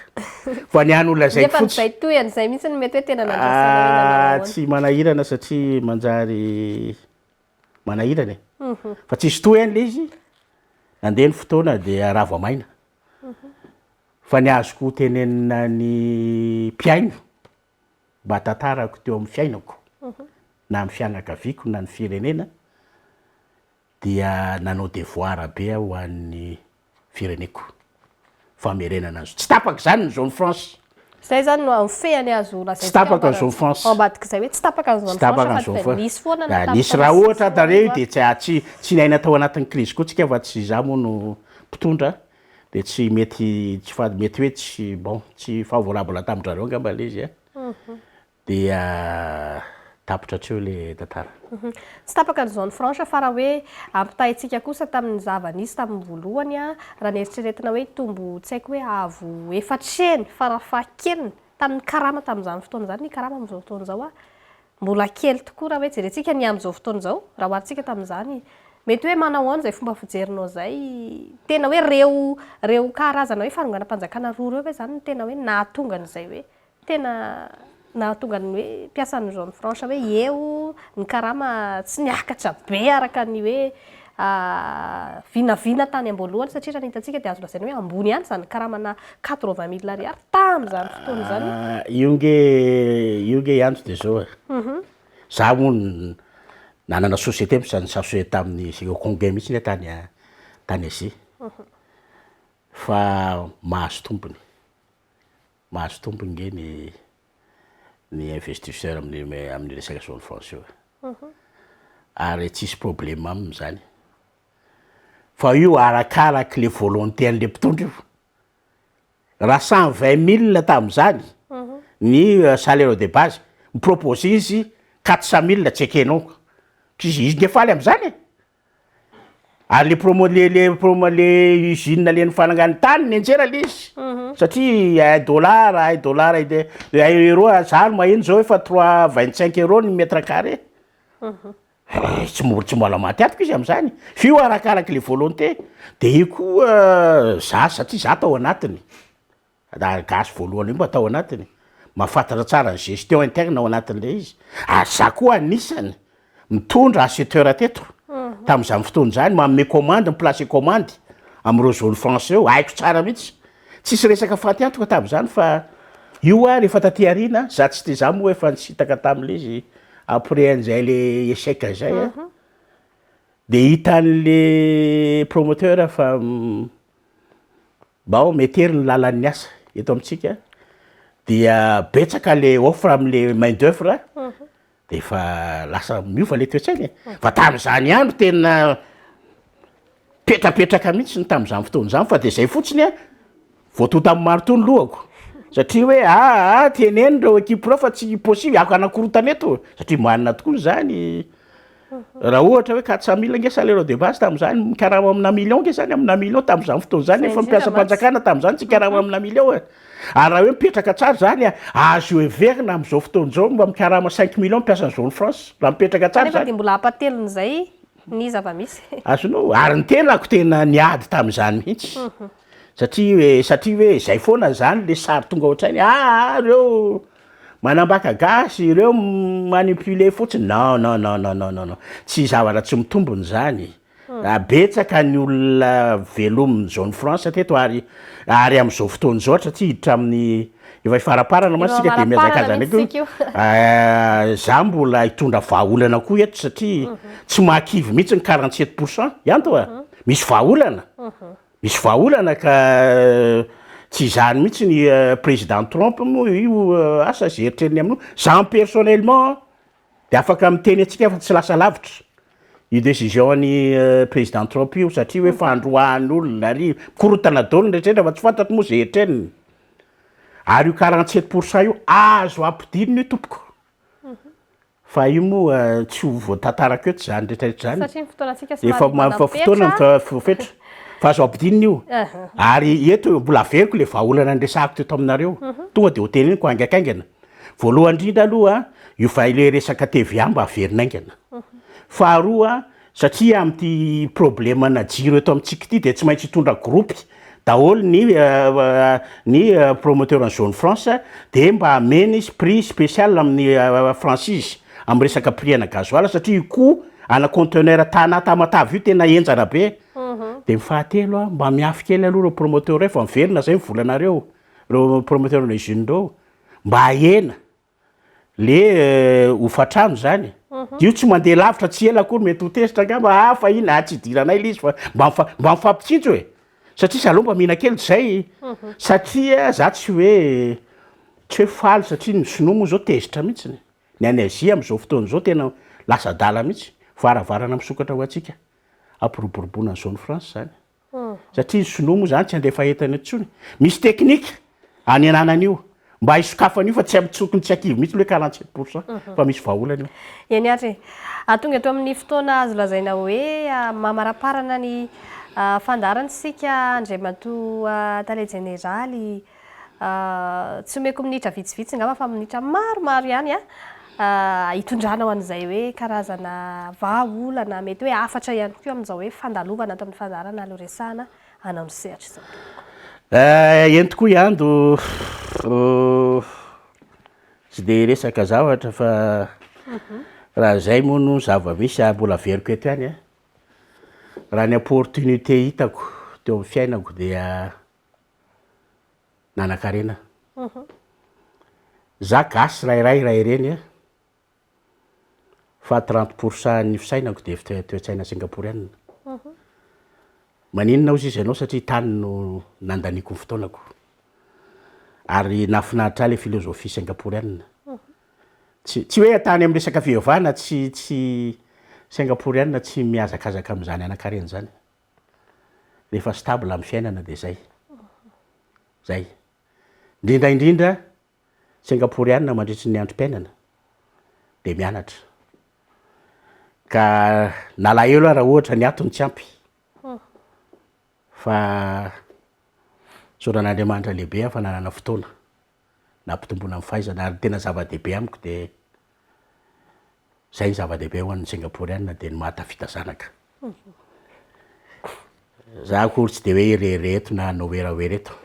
Fa ny hany holazaiko Nefa fotsiny. izay tohiny izay mihitsy no mety hoe tena nandrasana hoe nanao Ah, ahoana. tsy manahirana satria manjary manahirana e. Fa tsisy tohiny le izy. Nandeha ny fotoana dia rava maina. Fa ny azoko hotenenina ny mpihaino mba tantarako teo amin'ny fiainako na amin'ny fianakaviako na ny firenena dia nanao devoir be aho ho an'ny fireneko, famerenana ny zo, tsy tapaka izany ny zone franche. Izay izany no fehiny azo Tsy lazaintsika tapaka ny zone franche. Ao ambadik'izay hoe tsy tapaka ny zone Tsy tapaka ny franche zone fa franche. nisy foana Raha ny nisy tapaka raha nisy ohatra foana tarehy ny dia tsy tsy tsy niaina tao anatin'ny crise koa tsika fa tsy izaho moa no mpitondra dia tsy mety tsy fa mety hoe tsy bon tsy favorable tamin-dRareo angamba ilay izy a. Dia tapitra hatreo le tantara. Tsy tapaka ny zone franche fa raha hoe ampitahaintsika kosa tamin'ny zava-nisy tamin'ny voalohany, raha neritreretina hoe hitombo tsy haiko hoe avo efatra heny farafahakeliny tamin'ny karama tamin'izany fotoana izany ny karama amin'izao fotoana izao, mbola kely tokoa raha hoe jerentsika ny amin'izao fotoana izao raha oharintsika tamin'izany. Mety hoe manao ahoana izay fomba fijerinao izay? Tena hoe ireo ireo karazana hoe fanonganam-panjakana roa ireo ve izany no tena hoe nahatonga an'izay hoe Tena nahatonga ny hoe mpiasan'ny zone franche hoe eo ny karama tsy niakatra be araka ny hoe vinavina tany am-boalohany satria raha ny hitantsika dia azo lazaina hoe ambony ihany izany karamana quatre-vingt mille ariary tamin'izany fotoana izany. Io nge io nge Antso dia zao e, za moa nanana société nisy tamin'ny Hong-Kongais mihitsy aho tany tany Asie fa mahazo tombony. Mahazo tombony nge ny ny investisseur amin'ny amin'ny resaka zone franche io e. Ary tsisy problème aminy zany. Fa io arakaraky le volonté an'le mpitondra io. Raha 120 000 tamin'izany ny salaire de base, mi-proposer izy 400 000 tsy ekenao. Izy izy nge faly am'zany e. Ary le promo le le promo le usine le nifanangany tany nianjera le izy. Satria 1 dollar, 1 dollar de 1 euro, za no maheno zao efa 3,25 euro ny mètre carré. Tsy mbola tsy mbola maty atoka izy am'zany. Fa io arakaraky le volonté. De io koa za satria za tao anatiny. Da gasy voalohany io mba tao anatiny. Mahafantatra tsara ny gestion interne ao anatin'le izy. Ary za koa anisany mitondra acheteur teto. Tam'zany fotoana zany manome commande, mi-place commande am'ireo zone franche eo, haiko tsara mihitsy. Tsisy resaka fatiantoka tam'zany fa io a rehefa taty aoriana za tsy te za moa efa nisintaka tam'le izy après an'izay le échec zay a. De hitan'le promoteur fa bao metery ny lalan'ny asa eto amitsika dia betsaka le offre am'le main d'oeuvre de efa lasa miova le toe-tsainy e. Fa tam'zany andro tena petrapetraka mihitsy ny tam'zany fotoana zany fa de zay fotsiny a voatonta amy marteau ny lohako satria hoe aa teneny reo équipe reo fa tsy possible ako anakorotana eto satria marina tokoa zany. Raha ohatra hoe 400 000 nge salaire de base tam'zany, mikarama amina million nge zany, amina million tam'zany fotoana zany efa mpiasa-panjakana tam'zany tsy karama amina million e. Ary raha hoe mipetraka tsara zany a, azo heverina am'izao fotoana zao mba mikarama 5 millions mpiasan'ny zone franche raha mipetraka tsara Kanefa zany. De mbola ampatelon'izay ny zava-misy. Azonao, ary ny tenako tena niady tam'zany mihitsy satria hoe zay foana zany le sary tonga ohatrany ah reo manambaka gasy ireo, manipuler fotsiny. Non, non, non, non, non, non, non, tsy zavatra tsy mitombony zany. Betsaka ny olona velominy zone franche teto ary am'izao fotoana zao satria hiditra amin'ny efa ifaraparana Efa mantsy sika de maraparana miazakazana mihitsy ko. sika io. Za mbola hitondra vahaolana koa eto satria tsy mahakivy mihitsy ny 47 % ihany to a misy vahaolana, misy vahaolana ka tsy izany mihitsy ny président Trump moa io asa zay eritreriny amin'io. Za personnellement de afaka miteny atsika fa tsy lasa lavitra io décision ny président Trump io satria hoe fandroahan'olona ary mikorotana daholo ny rehetrarehetra fa tsy fantatro moa zay eritreriny. Ary io 47 % io azo ampidinina io tompoko fa io moa tsy ho voatantarako eto zany rehetrarehetra zany. Satria ny fotoanantsika Efa somary fa fotoana manam-petra. Voafetra fa azo ampidinina io. Ary eto mbola averiko le vahaolana ndresahako teto aminareo tonga de ho teneniko haingakaingana. Voalohany indrindra aloha io fa ile resaka TVA mba averina haingana. Faharoa, satria am'ty problème na jiro eto amitsika ity de tsy maintsy hitondra groupe daholo ny promoteur ny zone franche de mba ameny izy prix spécial amin'ny franchise amy resaka prix ana gasoil satria io koa ana conteneur tana Tamatavy io tena enjana be. De ny fahatelo a mba miafy kely aloha reo promoteur reo fa miverina zay mivolanareo reo promoteur na usine reo mba ahena le hofatrano zany io tsy mandeha lavitra tsy ela akory mety ho tezitra angamba ah fa iny ah tsy idiranay le izy fa mba mifampitsinjo e satria za aloha mba mihina kely zay satria za tsy hoe faly satria ny sinoa moa zao tezitra mihitsiny ny any Azia am'izao fotoana zao tena lasa adala mihitsy. Varavarana misokatra ho antsika ampiroboroboana ny zone franche zany satria ny sinoa moa zany tsy andefa entana intsony, misy teknika any ananany io mba hisokafana io fa tsy amitsokony tsy akivy mihitsy le hoe 47 % fa misy vahaolana io. Eny ary tonga eto amin'ny fotoana azo lazaina hoe mamaraparana ny fandaharana isika, Andriamatoa tale jeneraly. Tsy omeko minitra vitsivitsy angamba fa minitra maromaro ihany a hitondrana ho an'izay hoe karazana vahaolana, mety hoe hafatra ihany koa amin'izao hoe fandalovana ato amin'ny fandaharana aloha resahana anao ny sehatra izao. Eny tokoa iando tsy de resaka zavatra fa raha zay moa no zava-misy mbola averiko eto ihany a raha ny opportunité hitako teo amin'ny fiainako dia nanan-karena za gasy rairay ray reny a fa 30 % ny fisainako de toe-tsaina singapourienne. Maninona ozy izy ianao? Satria tany no nandaniako ny fotoanako ary nahafinaritra ahy le philosophie singapourienne. Tsy hoe tany amy resaka fivavahana, tsy singapourienne tsy mihazakazaka am'zany anankarena zany. Rehefa stable amin'ny fiainana dia zay. Zay. Indrindra indrindra Singaporeana mandritry ny androm-piainana dia mianatra. Ka nalahelo aho raha ohatra ny ato no tsy ampy. Fa tsoran'Andriamanitra lehibe aho fa nanana fotoana nampitomboana ny fahaizana ary ny tena zava-dehibe amiko dia zay ny zava-dehibe ho an'ny Singaporeana dia ny mahatafita zanaka. Za akory tsy dia hoe hirehareha eto na hanao werawera eto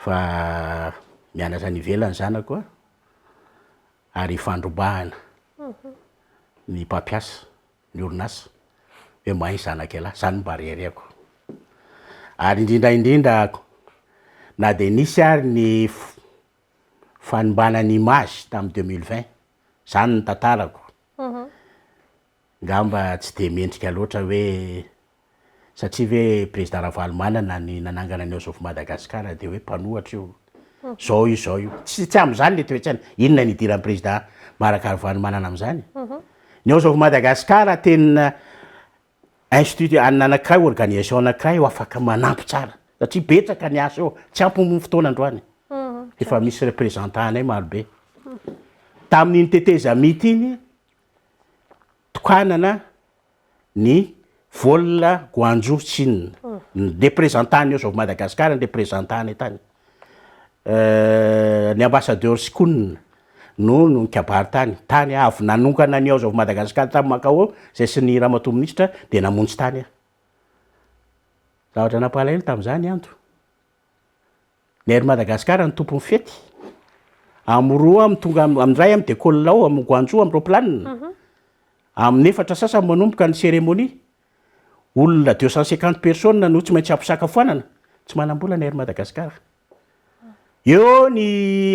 fa mianatra any ivelany zanako a, ary ifandrombahana ny mpampiasa ny orinasa hoe mahay ny zanak'ialahy, zany no mba reharehako. Ary indrindra indrindra na dia nisy ary ny fanimbana ny image tamin'ny 2020, zany ny tantarako, ngamba tsy dia mendrika loatra hoe satria ve Président Ravalomanana ny nanangana ny House of Madagascar dia hoe mpanohatra io, zao io zao io, tsy tsy amin'izany le toe-tsaina, inona ny idiran'ny Président Marc Ravalomanana amin'izany? Ny House of Madagascar tena institut anankiray, organisation anankiray ho afaka manampy tsara satria betsaka ny asa eo, tsy ampy moa ny fotoana androany, efa misy représentant anay marobe. Tamin'iny tetezamita iny, tokanana ny vol Guangzhou Chine, ny représentant ny House of Madagascar ny représentant anay tany, ny ambassadeur Sikun no no nikabary tany, tany aho avy nanongana ny House of Madagascar tany Macao zay sy ny ramatoa minisitra dia namonjy tany aho. Zavatra nampalahelo tamin'izany Ando. Ny Air Madagascar no tompon'ny fety. Amin'ny roa amin'ny tonga amin'ny iray amin'ny décolle ao amin'ny Guangzhou amin'ny roplanina. Amin'ny efatra sasany manomboka ny cérémonie. Olona 250 personnes no tsy maintsy ampisakafoanana. Tsy manam-bola ny Air Madagascar. Eo ny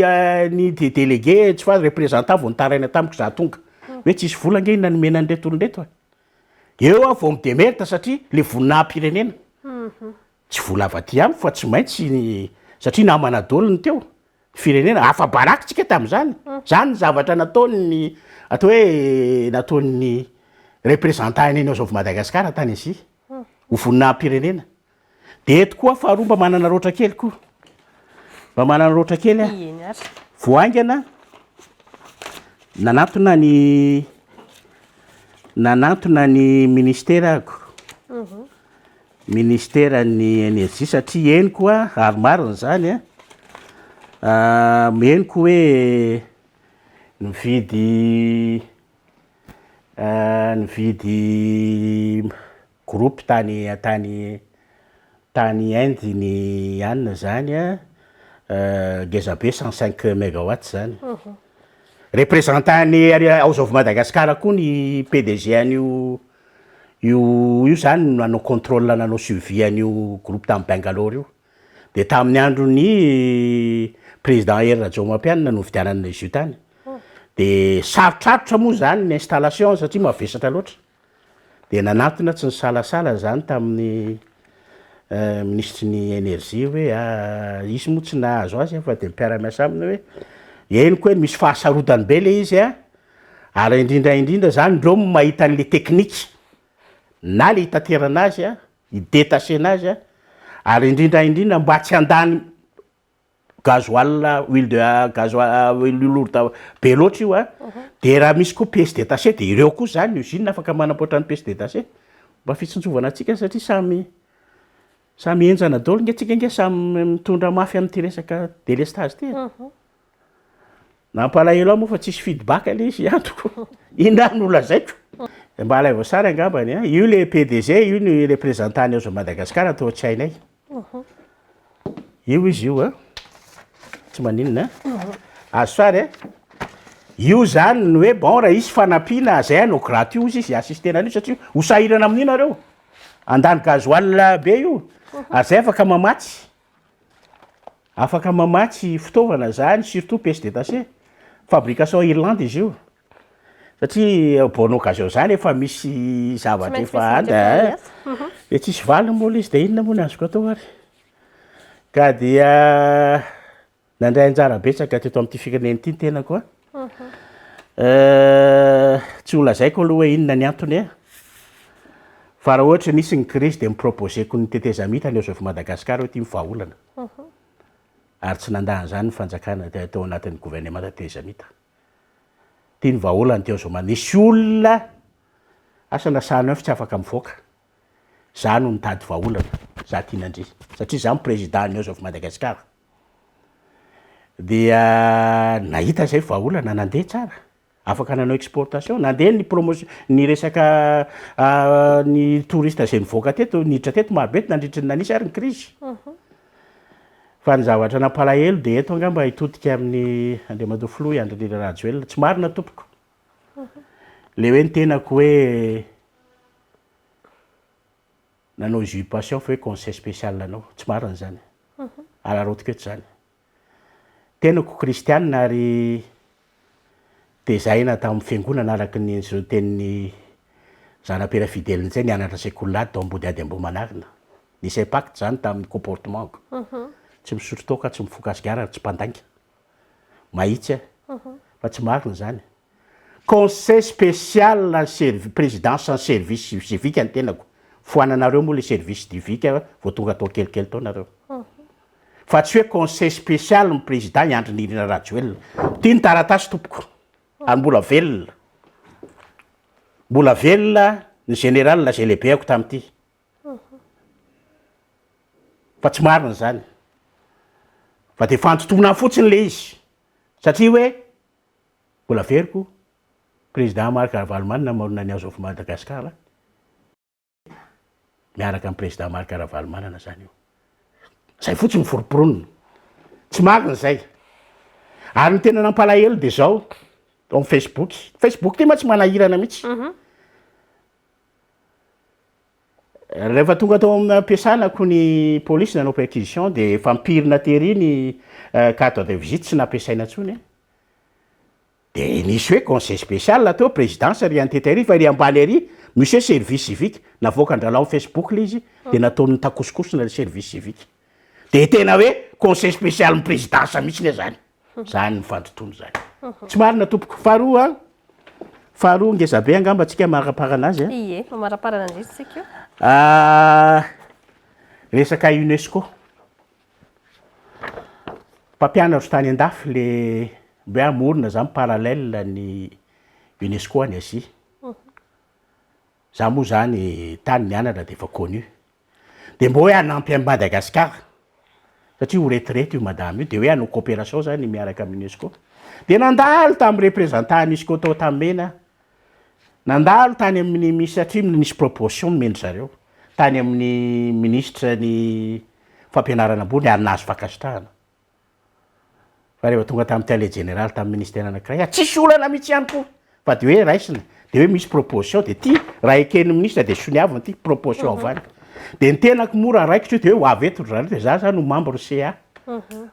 ny délégué tsy fa représentant vao nitaraina tamiko za tonga. Hoe tsisy vola ange inona nomena an'ireto olona ireto e. Eo aho vao mi-démerde satria le voninahim-pirenena. Tsy vola avy aty amiko fa tsy maintsy satria namana daholo ny teo, ny firenena, afa-baraka tsika tamin'izany, zany ny zavatra nataon'ny atao hoe nataon'ny représentant an'i House of Madagascar tany Asie, ho voninahim-pirenena. De eto koa faharoa mba manana roatra kely koa, mba manana roatra kely aho, Eny ary. vao haingana nanantona ny nanantona ny ministera ako, Ministeran'ny energie satria henoko a, ary marina izany a, henoko hoe nividy nividy groupe tany tany tany Inde ny anona zany a, ngeza be 105 megawatt zany. Représentant-n'ny House of Madagascar koa ny PDG an'io Io io zany no nanao contrôle nanao suivi an'io groupe tany Bangalore io. De tamin'ny andron'ny président Hery Rajaomampianina no nividianana izy io tany. De sarotrarotra moa zany ny installation satria mavesatra loatra. De nanantona tsy nisalasala zany tamin'ny minisitry ny energie hoe izy moa tsy nahazo azy fa de mpiara-miasa aminy hoe henoko hoe misy fahasarotany be le izy an, Ary indrindra indrindra zany ndreo mahita an'le teknika na le hitaterana azy a, hi-detachena azy a, ary indrindra indrindra mba tsy handany gasoil, huile de gasoil, huile lourde be loatra io a, de raha misy koa pièce détachée de ireo koa zany ny usine afaka manamboatra ny pièce détachée, mba fitsinjovana antsika satria samy samy henjana daholo nge tsika nge samy mitondra mafy amin'ity resaka délestage ty e. Nampalahelo ahy moa fa tsisy feedback le izy antoko. Inona ary no lazaiko? Mba alaivo sary angambany a. Io le PDG io ny représentant ny House of Madagascar atao tsy hainay. Io izy io a. Tsy maninona a. Azo sary a. Io zany ny hoe bon raha hisy fanampiana zay hanao gratuit hozy izy hi-assister an'io satria ho sahirana amin'io nareo. Handany gasoil be io. Ary zay afaka mamatsy. Afaka mamatsy fitaovana zany surtout pièce détachée, fabrication Irlande izy io, satria bonne occasion zany efa misy zavatra efa any eh, de tsisy valiny moa le izy de inona moa ny azoko atao ary, ka dia nandray anjara betsaka teto amin'ity firenena ity ny tenako a, tsy ho lazaiko aloha hoe inona ny antony e, Fa raha ohatra nisy ny krizy dia mi-proposer-ko ny tetezamita ny House of Madagascar hoe ity ny vahaolana. Ary tsy nandà an'izany ny fanjakana tao anatin'ny governemanta tetezamita. Ity ny vahaolana teo zao nisy olona asa na sahy neuf tsy afaka mivoaka. Za no nitady vahaolana, za tianandria satria za no président ny House of Madagascar. Dia nahita zay vahaolana nandeha tsara. Afaka nanao exportation, nandeha ny promotion, ny resaka ny touriste izay nivoaka teto, niditra teto marobe nandritry ny nanisy ary ny crise. Fa ny zavatra nampalahelo dia eto angamba hitodika amin'ny Andriamatoa Filoha i Andry Nirina Rajoelina. Tsy marina tompoko. Le hoe ny tenako hoe nanao usurpation fa hoe conseil spécial anao. Tsy marina izany. Araraotiko eto izany. Tenako kristianina ary tezaina tamin'ny fiangonana araka ny tenin'ny Zanapera Fidèle Ntsay nianatra sekoly lahady tao Ambodihady Ambohimanarina. Nisy impact izany tamin'ny comportement-ko. Tsy misotro toaka, tsy mifoka sigara ary tsy mpandainga. Mahitsy aho. Fa tsy marina izany. Conseil spécial ny servi, présidence ny service civique ny tenako. Foananareo moa le service civique vao tonga tao kelikely tao nareo. Fa tsy hoe conseil spécial ny président i Andry Nirina Rajoelina. Ity ny taratasy tompoko. Ary mbola velona. Mbola velona ny général izay lehibeako tamin'ity. Fa tsy marina izany. Fa dia fantontona fotsiny le izy. Satria hoe mbola averiko, président Marc Ravalomanana namorona ny House of Madagascar. Miaraka amin'ny président Marc Ravalomanana zany io. Zay fotsiny ny foromporonina. Tsy marina zay. Ary ny tena nampalahelo de zao, tao amin'ny Facebook. Facebook ty mantsy manahirana mihitsy. Rehefa tonga tao amin'ny ampiasanako ny polisy nanao perquisition de efa ampirina tery ny carte de visite tsy nampiasaina intsony. Dia nisy hoe conseil spécial teo, présidence ery antety ery, fa ery ambany ery misy hoe service civique, navoakan-dralao amin'ny facebook ilay izy, dia nataony nitakosokosona ilay service civique. Dia tena hoe conseil spécial ny présidence mihitsy anie zany. Zany ny fandotoana zany. Tsy marina tompoko. Faharoa an, faharoa ngeza be angamba tsika mamaraparana azy an. Ie, mamaraparana indrindra tsika io. Resaka UNESCO. Mpampianatro tany andafy le mba hoe hamorona zany parallèle ny Unesco any Asie. Za moa zany tany nianatra de efa connu. De mba hoe hanampy an'i Madagascar satria ho retraite io madama io de hoe hanao coopération zany miaraka amin'ny Unesco. De nandalo tamin'ny représentant Unesco tao Antanimena aho. Nandalo tany amin'ny misy satria nisy proposition nomen-dry zareo tany amin'ny minisitra ny fampianarana ambony ary nahazo fankasitrahana. Fa rehefa tonga tamin'ny tale jeneraly tamin'ny ministera anankiray, ah tsisy olana mihitsy ihany koa fa de hoe raisina, de hoe misy proposition de ty raha eken'ny minisitra de soniavina ty proposition avy any. De ny tenako moa raha raikitra io de hoe ho avy eto ry zareo de za zany ho membre CA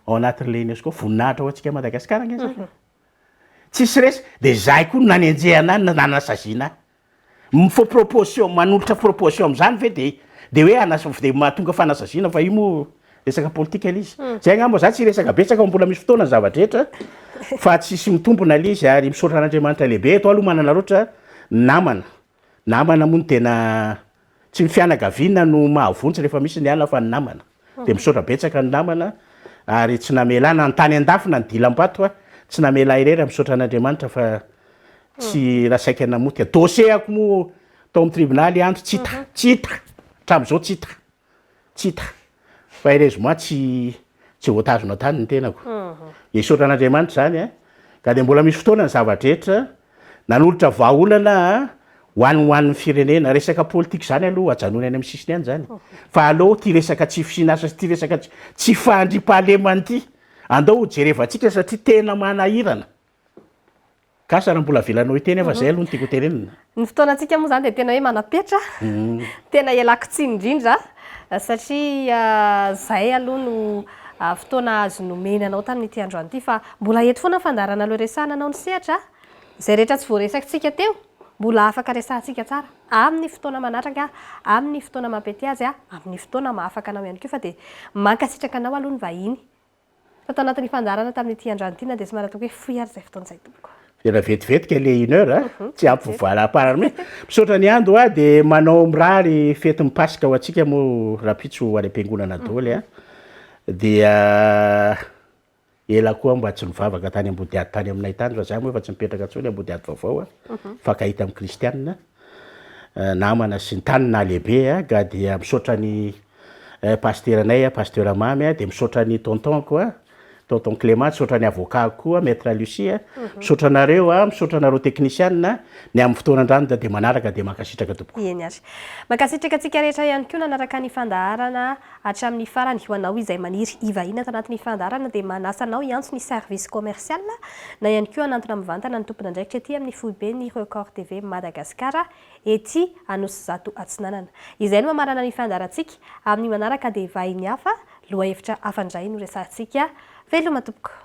ao anatin'ilay UNESCO, voninahitra ho antsika Madagasikara ange zany. Tsisy resy, de zahay koa no nanenjehana ahy, nanasaziana ahy. Mifao proposition, manolotra proposition am'zany ve de de hoe anas- de mahatonga fanasaziana fa io moa resaka politika le izy. Zay angamba za tsy hiresaka betsaka fa mbola misy fotoana ny zava-drehetra fa tsisy mitombina le izy ary misaotra an'Andriamanitra lehibe eto aloha manana loatra namana. Namana moa no tena, tsy ny fianakaviana no mahavonjy rehefa misy ny ala fa ny namana. Dia misaotra betsaka ny namana ary tsy namela ahy na ny tany andafy na ny dilam-bato aho, tsy namela ahy irery aho, misaotra an'Andriamanitra fa tsy raha saika namotika. Dossier-ako moa tao amin'ny tribonaly andro tsy hita, tsy hita, hatramin'izao tsy hita. Tsy hita. Fa heureusement tsy tsy voatazona tany ny tenako. Dia isaorana an'Andriamanitra izany a. Ka dia mbola misy fotoana ny zava-drehetra. Nanolotra vahaolana ho an'ny ho an'ny firenena. Resaka politika izany aloha ajanony any amin'ny sisiny any izany. Fa aleo ity resaka tsy fisian'asa sy ity resaka tsy fandriampahalemana ity, andao ho jerevantsika satria tena manahirana. Kasa raha mbola avelanao hiteny aho fa zay aloha no tiako hotenenina. Ny fotoanantsika moa izany dia tena hoe manam-petra, tena ialako tsiny indrindra satria izay aloha no fotoana azo nomena anao tamin'ity androany ity fa mbola eto foana ny fandaharana aleo resahana anao ny sehatra, izay rehetra tsy voaresakitsika teo mbola afaka resahantsika tsara amin'ny fotoana manaraka, amin'ny fotoana mampety azy, amin'ny fotoana mahafaka anao ihany koa fa dia mankasitraka anao aloha ny vahiny. Fa tao anatin'ny fandaharana tamin'ity androany ity na dia somary ataoko hoe fohy ary izay fotoana izay tompoko. Tena vetivetika le une heure a, tsy ampy voalam-parany mihitsy. Misaotra ny Ando a, de manao mirary fetin'ny Paska ho antsika moa rahampitso any am-piangonana daholo a. Dia ela koa mba tsy nivavaka tany Ambodiady tany aminay tany fa za moa efa tsy mipetraka intsony Ambodiady vaovao a, mifankahita amin'ny kristianina namana sy ny tany nahalehibe a, ka dia misaotra ny pasiteranay pasteur Mamy a, dia misaotra ny tonton-ko a, Tonton Clément, misaotra ny avocat koa Maître Lucie a, misaotra anareo a, misaotra anareo teknisianina, ny amin'ny fotoana andrano dia manaraka dia mankasitraka tompoko. Eny ary. Mankasitraka antsika rehetra ihany koa nanaraka ny fandaharana hatramin'ny farany. Ho anao izay maniry hivahiny ato anatin'ny fandaharana dia manasa anao hiantso ny service commercial na ihany koa hanantona mivantana ny tompon'andraikitra ety amin'ny foiben'ny Record TV Madagascar ety Anosizato Atsinanana. Izay no mamarana ny fandaharantsika. Amin'ny manaraka dia vahiny hafa Lohahevitra hafa indray no resahantsika. Veloma tompoko.